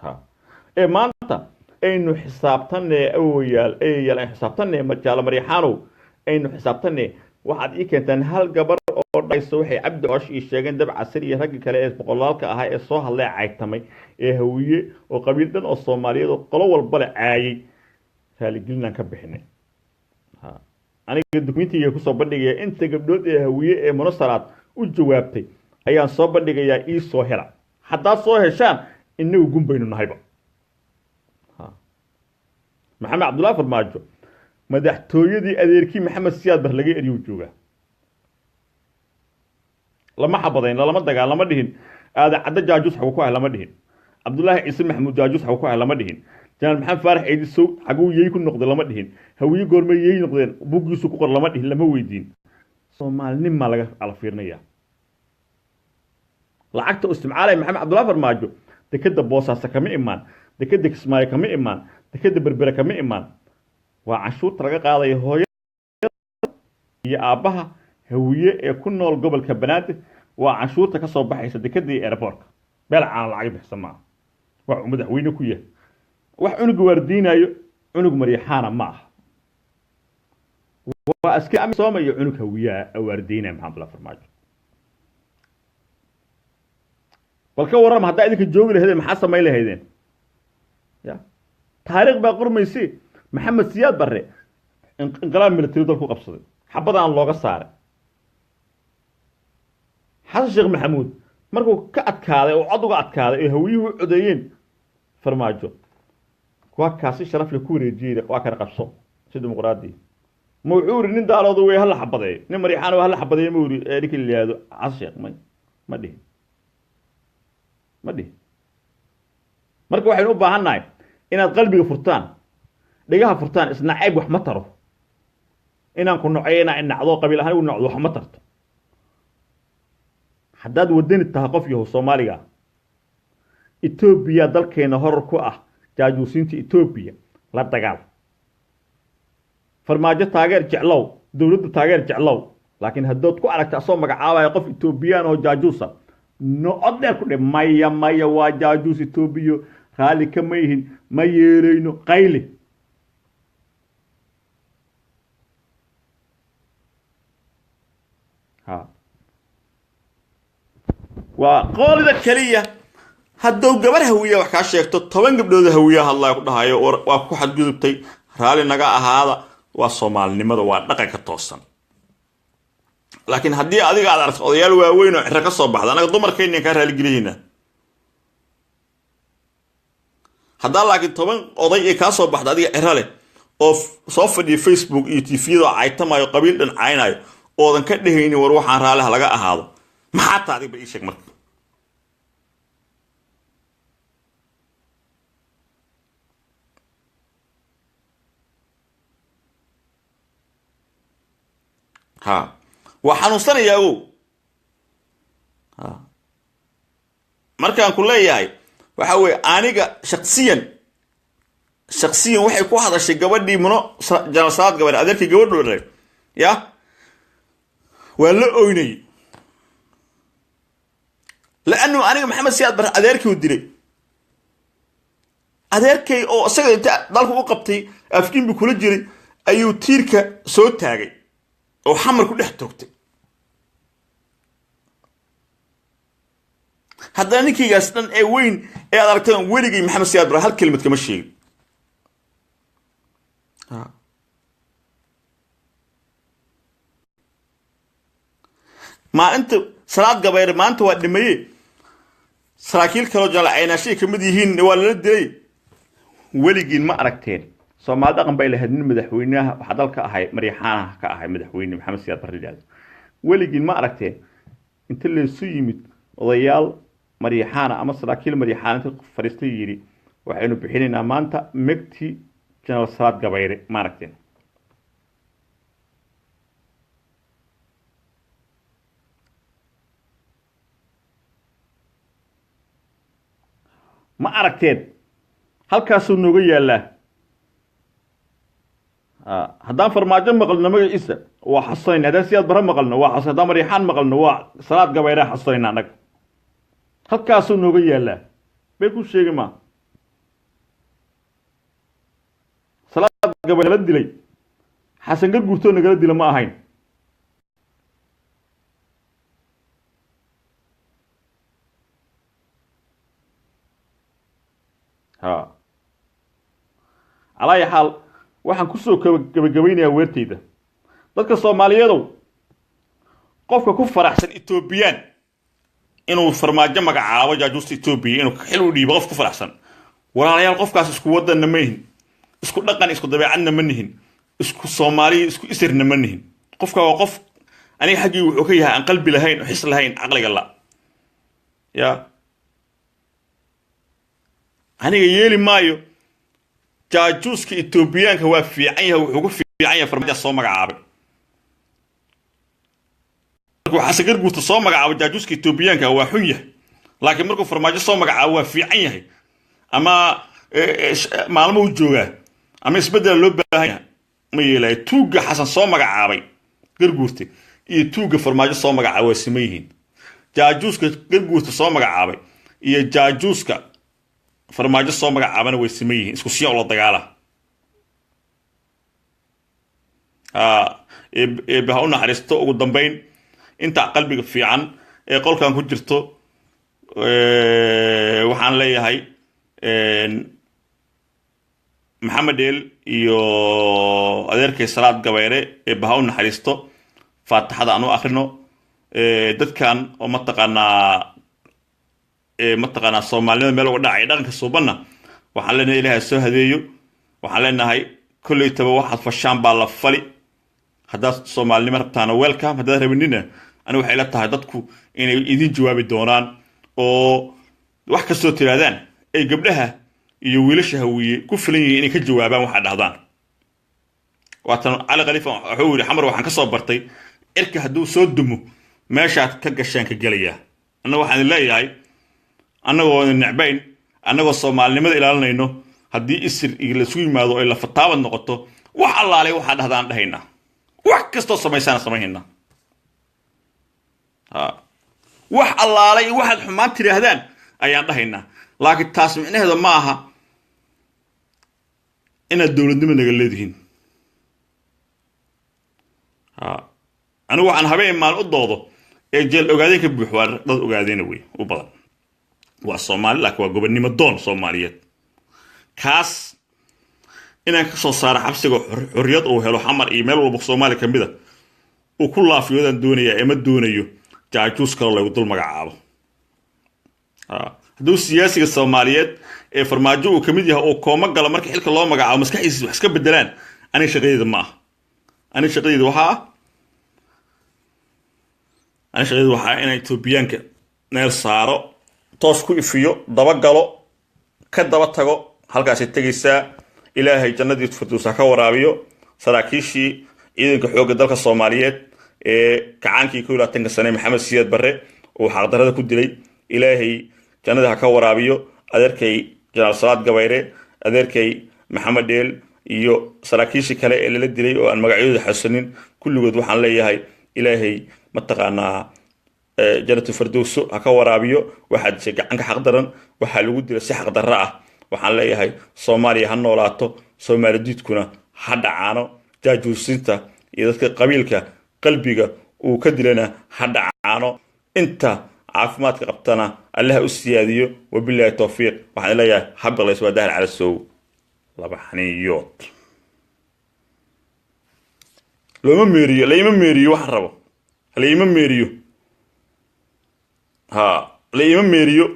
Ha ee maanta aynu xisaabtanee, awoyaal, eeyaal, aynu xisaabtanee, Jaalo Maryaxaanow, aynu xisaabtanee. Waxaad ii keentaan hal gabar oo dhayso waxay Cabdi Coosh ii sheegeen, Dabcasir iyo raggi kale ee boqolaalka ahaa ee soo hadlay, caytamay ee Hawiye oo qabiil dhan oo Soomaaliyeed oo qolo walba le caayay, raaligelinaan ka bixinay. Ha aniga dukumentiga kusoo bandhigaya inta gabdhood ee Hawiye ee Munasaraad u jawaabtay ayaan soo bandhigayaa. Ii soo hela. Haddaad soo heshaan, inagu gun baynu nahayba. Maxamed Cabdullahi Farmaajo madaxtooyadii adeerkii Maxamed Siyaad Bar laga eriyu joogaa. Lama xabadayn, lalama dagaal, lama dhihin Aadan Caddo jaajuus xagu ku ah, lama dhihin Cabdullaahi Ciise Maxamuud jaajuus xagu ku ah, lama dhihin Janaal Maxamed Faarax Ciidi sow xaguu yey ku noqday, lama dhihin Hawiye goormay yey noqdeen, buggiisu ku qor lama dhihin, lama weydiin. Soomaalinimaa laga ala fiirinaya. Lacagta uu isticmaalaya Maxamed Cabdullahi Farmaajo dekeda Boosaaso kama imaan, dekeda Kismaayo kama imaan, dekeda Berbere kama imaan. Waa canshuurta laga qaadaya hooyada iyo aabbaha Hawiye ee ku nool gobolka Banaadir. Waa canshuurta ka soo baxaysa dekeda iyo airportka. Beel caan lacag bixisa maaha. Wax uu madaxweyne ku yahay, wax cunuga waardiinayo cunug Maryaxaana ma aha, waa askari amisom iyo cunug Hawiyaha waardiinaya Maxamed Abdullahi Farmaajo. Bal ka warrama haddaa idinka joogi lahaydeen, maxaa samayn lahaydeen? Ya taariikh baa qormaysi. Maxamed Siyaad Barre Inqilaab military dalku qabsaday, xabadaan looga saaray. Xasan Sheekh Maxamuud markuu ka adkaaday oo cod uga adkaaday ee Hawiyuhu u codeeyeen Farmaajo, waa kaasi sharaf le ku wareejiyey, waa kana qabso si dimuqraadi. Ma wuxuu yidhi nin Daaroodu wey hala xabadeeyo, nin Mariixaan hala xabadeeyo? Ma yidhi ninkii la yihahdo Xasan Sheekh? May, ma dhihin, ma dhihin. Marka waxaynu u baahan nahay inaad qalbiga furtaan, dhegaha furtaan. Isna cayb wax ma taro. Inaan ku noceeyo, inaan inacdo, qabiil ahaan igu nocdo, wax ma tarto. Haddaad wadani tahay, qof yahow Soomaaliga, Etoobiya dalkeena horar ku ah, jaajuusiinta Etoobiya la dagaal. Farmaajo taageer, jeclow dowladda, taageer, jeclow, laakiin haddaad ku aragta asoo magacaabaya qof Etoobiyaan oo jaajuusa, no cod dheer ku dhe: "Maya, maya, waa jaajuus Etoobiya, raalli kama yihin, ma yeelayno." Qayli. Ha, waa qoolida keliya. Hadduu gabar Hawiya wax kaa sheegto, 10 gabdhooda Hawiya hadlaya ku dhahayo waa ku xadgudubtay, raalli naga ahaada. Waa Soomaalinimada, waa dhaqanka toosan. Laakiin haddii adiga aad aragto odayaal waaweyn oo ciro ka soo baxda, annaga dumarkaynan kaa raaligelihiina. Haddaa laakiin 10 oday ee kaa soo baxda adiga ciro leh oo soo fadhiya Facebook iyo TV-yada oo caytamayo, qabiil dhan caynayo, oodan ka dhehaynin war waxaan raalliha laga ahaado, maxaa taa adig ba ii sheeg marka? Ha, waa xanuunsanayaa ogow. Ha, markaan ku leeyahay waxa weeye aniga shaksiyan, shaksiyan waxay ku hadashay gabadhii Muno Janal Salaad gabadh adeerkii gabadhoo dhalay, ya waa la oynayay, laannu aniga Maxamed Siyaad Bare adeerkii u dilay, adeerkay oo isaga inta dalku u qabtay afkiinbi kula jiray ayuu tiirka soo taagay oo Xamar ku dhex toogtay. Haddana ninkaygaas dhan ee weyn ee aad aragteen, weligay Maxamed Siyaad Bare hal kelimad kama sheegin. Maalinta Salaad Gabayre maanta waa dhimaye, saraakiil kaloo jalacaynaashay ka mid yihiin waa lala dilay. Weligiin ma aragteen? Soomaali dhaqan bay lahayd. Nin madaxweynaha waxaa dalka ahay Maryaxaanaha ka ahay madaxweyne Maxamed Siyaad Barre yidhahdo. Weligiin ma aragteen inta laysu yimid odayaal Maryaxaana ama saraakiil Maryaxaana inta fadhiistay yidhi waxaynu bixinaynaa maanta megti General Salaad Gabayre? Ma aragteen? Ma aragteen? Halkaasuu nooga yaallaa. Haddaan Farmaajo maqalno magaciisa waa xasusanayna, haddaan Siyaad Barre maqalno waa xasun, haddaan Maryaxaan maqalno waa Salaad Gabayraa xasusanayna. Annaga halkaasuu nooga yaallaa, bay ku sheegi maa. Salaad Gabayre la dilay, Xasan Garguurtoo nagala dila ma ahayn. Ha, calaa xaal, waxaan kusoo gabagabaynayaa weertayda: dadka Soomaaliyeedow, qofka ku faraxsan Etoobiyaan inuu Farmaajo magacaabo, jaajuusta Etoobiya inuu xil u dhiibo, qof ku faraxsan, walaalayaal, qofkaas isku wadanna ma yihin, isku dhaqan, isku dabeecadna ma nihin, isku Soomaaliya, isku isirna ma nihin. Qofka waa qof aniga xaggii wuxuu ka yahay aan qalbi lahayn, xis lahayn, caqliga la ya. Aniga yeeli maayo jaajuuska Etoobiyaanka waa fiican yahay, wuxuu ku fiican yahay Farmaajo soo magacaabay. Markuu Xasan Garguurta soo magacaabo jaajuuska Etoobiyaanka waa xun yahay, laakiin markuu Farmaajo soo magacaabo waa fiican yahay, ama maalmo u joogaa ama isbeddela loo baahan yahay. Ma yeelayo. Tuugga Xasan soo magacaabay Garguurta iyo tuugga Farmaajo soo magacaabay waa sima yihiin. Jaajuuska Garguurta soo magacaabay iyo jaajuuska Farmaajo soo magacaabana way sima yihiin, isku siya la dagaala. Eebe ha u naxariisto. Ugu dambayn, inta qalbiga fiican ee qolkan ku jirto waxaan leeyahay Maxamed Dheel iyo adeerkay Salaad Gabayre ee baha u naxariisto, faataxada aan u akrino dadkan oo mataqaanaa Soomaalinimada meel uga dhacay, dhaqanka suubanna. Waxaan leenahay Ilaahay soo hadeeyo. Waxaan leenahay kolleytaba waxaad fashaan baa la fali. Haddaad Soomaalinimo rabtaana, welcome. Haddaad rabinina, ani waxay la tahay dadku inay idin jawaabi doonaan oo wax kastoo tirahdaan ay gabdhaha iyo wiilasha Hawiye ku filan yihiin inay ka jawaabaan waxaa dhahdaan. Waatan Cali Khaliifa wuxuu yidhi: "Xamar waxaan ka soo bartay cirka hadduu soo dumo, meeshaad ka gashaan ka gelayaa." Annaga waxaan idin leeyahay, annagoo idin necbayn, annagoo Soomaalinimada ilaalinayno, haddii isir laisugu yimaado ay lafataabad noqoto, wax allaalay waxaa dhahdaan dhahaynaa, wax kastoo samaysaana samaynayna. Wax allaalay waxaad xumaan tidhaahdaan ayaan dhahaynaa. Laakiin taas micnaheeda ma aha inaad dowladnimo naga leedihiin. Anigu waxaan habeen maalin u doodo ee jeel Ogaadeen ka buux waa dad Ogaadeena wey u badan, waa Soomaali, laakiin waa gobonnimo doon Soomaaliyeed. Kaas inaan ka soo saaro xabsiga, xorriyad uu helo, Xamar iyo meel walba Soomaaliya ka mida uu ku laafiyoodaan doonayaa, ee ma doonayo jaajuus kaloo laygu dul magacaabo. Hadduu siyaasiga Soomaaliyeed ee Farmaajo uu kamid yahay oo kooma galo marka xilka loo magacaabo, maskaxdiisa wax iska bedelaan, aniga shaqadeyda ma ah. Aniga shaqadeyda waxaa ah, aniga shaqadeyda waxaa inaan Etoobiyaanka meel saaro, toos ku ifiyo, dabagalo, ka daba tago. Halkaasay tegaysaa. Ilaahay jannadii firduus ha ka waraabiyo saraakiishii ciidanka xoogga dalka Soomaaliyeed ee kacaankii 21-ka sane Maxamed Siyaad Barre uu xaqdarrada ku dilay. Ilaahay jannadii ha ka waraabiyo adeerkay Jenaraal Salaad Gabayre, adeerkay Maxamed Dheel iyo saraakiishii kale ee lala dilay oo aan magacyadooda xasuusanin. Kulligood waxaan leeyahay Ilaahay mataqaanaa jannatu firdowso ha ka waraabiyo. Waxaa dishay gacanka xaqdaran, waxaa lagu dilay si xaqdarro ah. Waxaan leeyahay Soomaaliya ha noolaato, Soomaali diidkuna ha dhacaano, jaajuusinta iyo dadka qabiilka qalbiga uu ka dilana ha dhacaano, inta caafimaadka qabtana Allaha u siyaadiyo. Wabilaahi towfiiq. Waxaan leeyahay habiqlays. Waa Dahir Calasow, laba xaniiyood looma meeriyo, laima meeriyo waxaan rabo, laima meeriyo, ha laima meeriyo.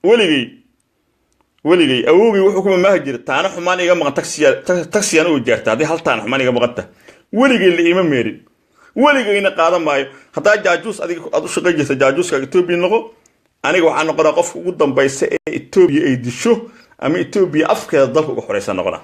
Weligay, weligay awowgay wuxuu ku mamaahi jiray: "Taana xumaan iga maqan taksiya, taksiyaan u ijaarta." Haddii hal taana xumaan iga maqanta, weligay la iima meerin, weligayna qaadan maayo. Haddaa jaajuus adiga aad u shaqayn jirta, jaajuuska Etoobiya noqo. Aniga waxaa noqonaa qofka ugu dambaysa ee Etoobiya ay disho ama Etoobiya afkeeda dalka uga xoreysa noqona.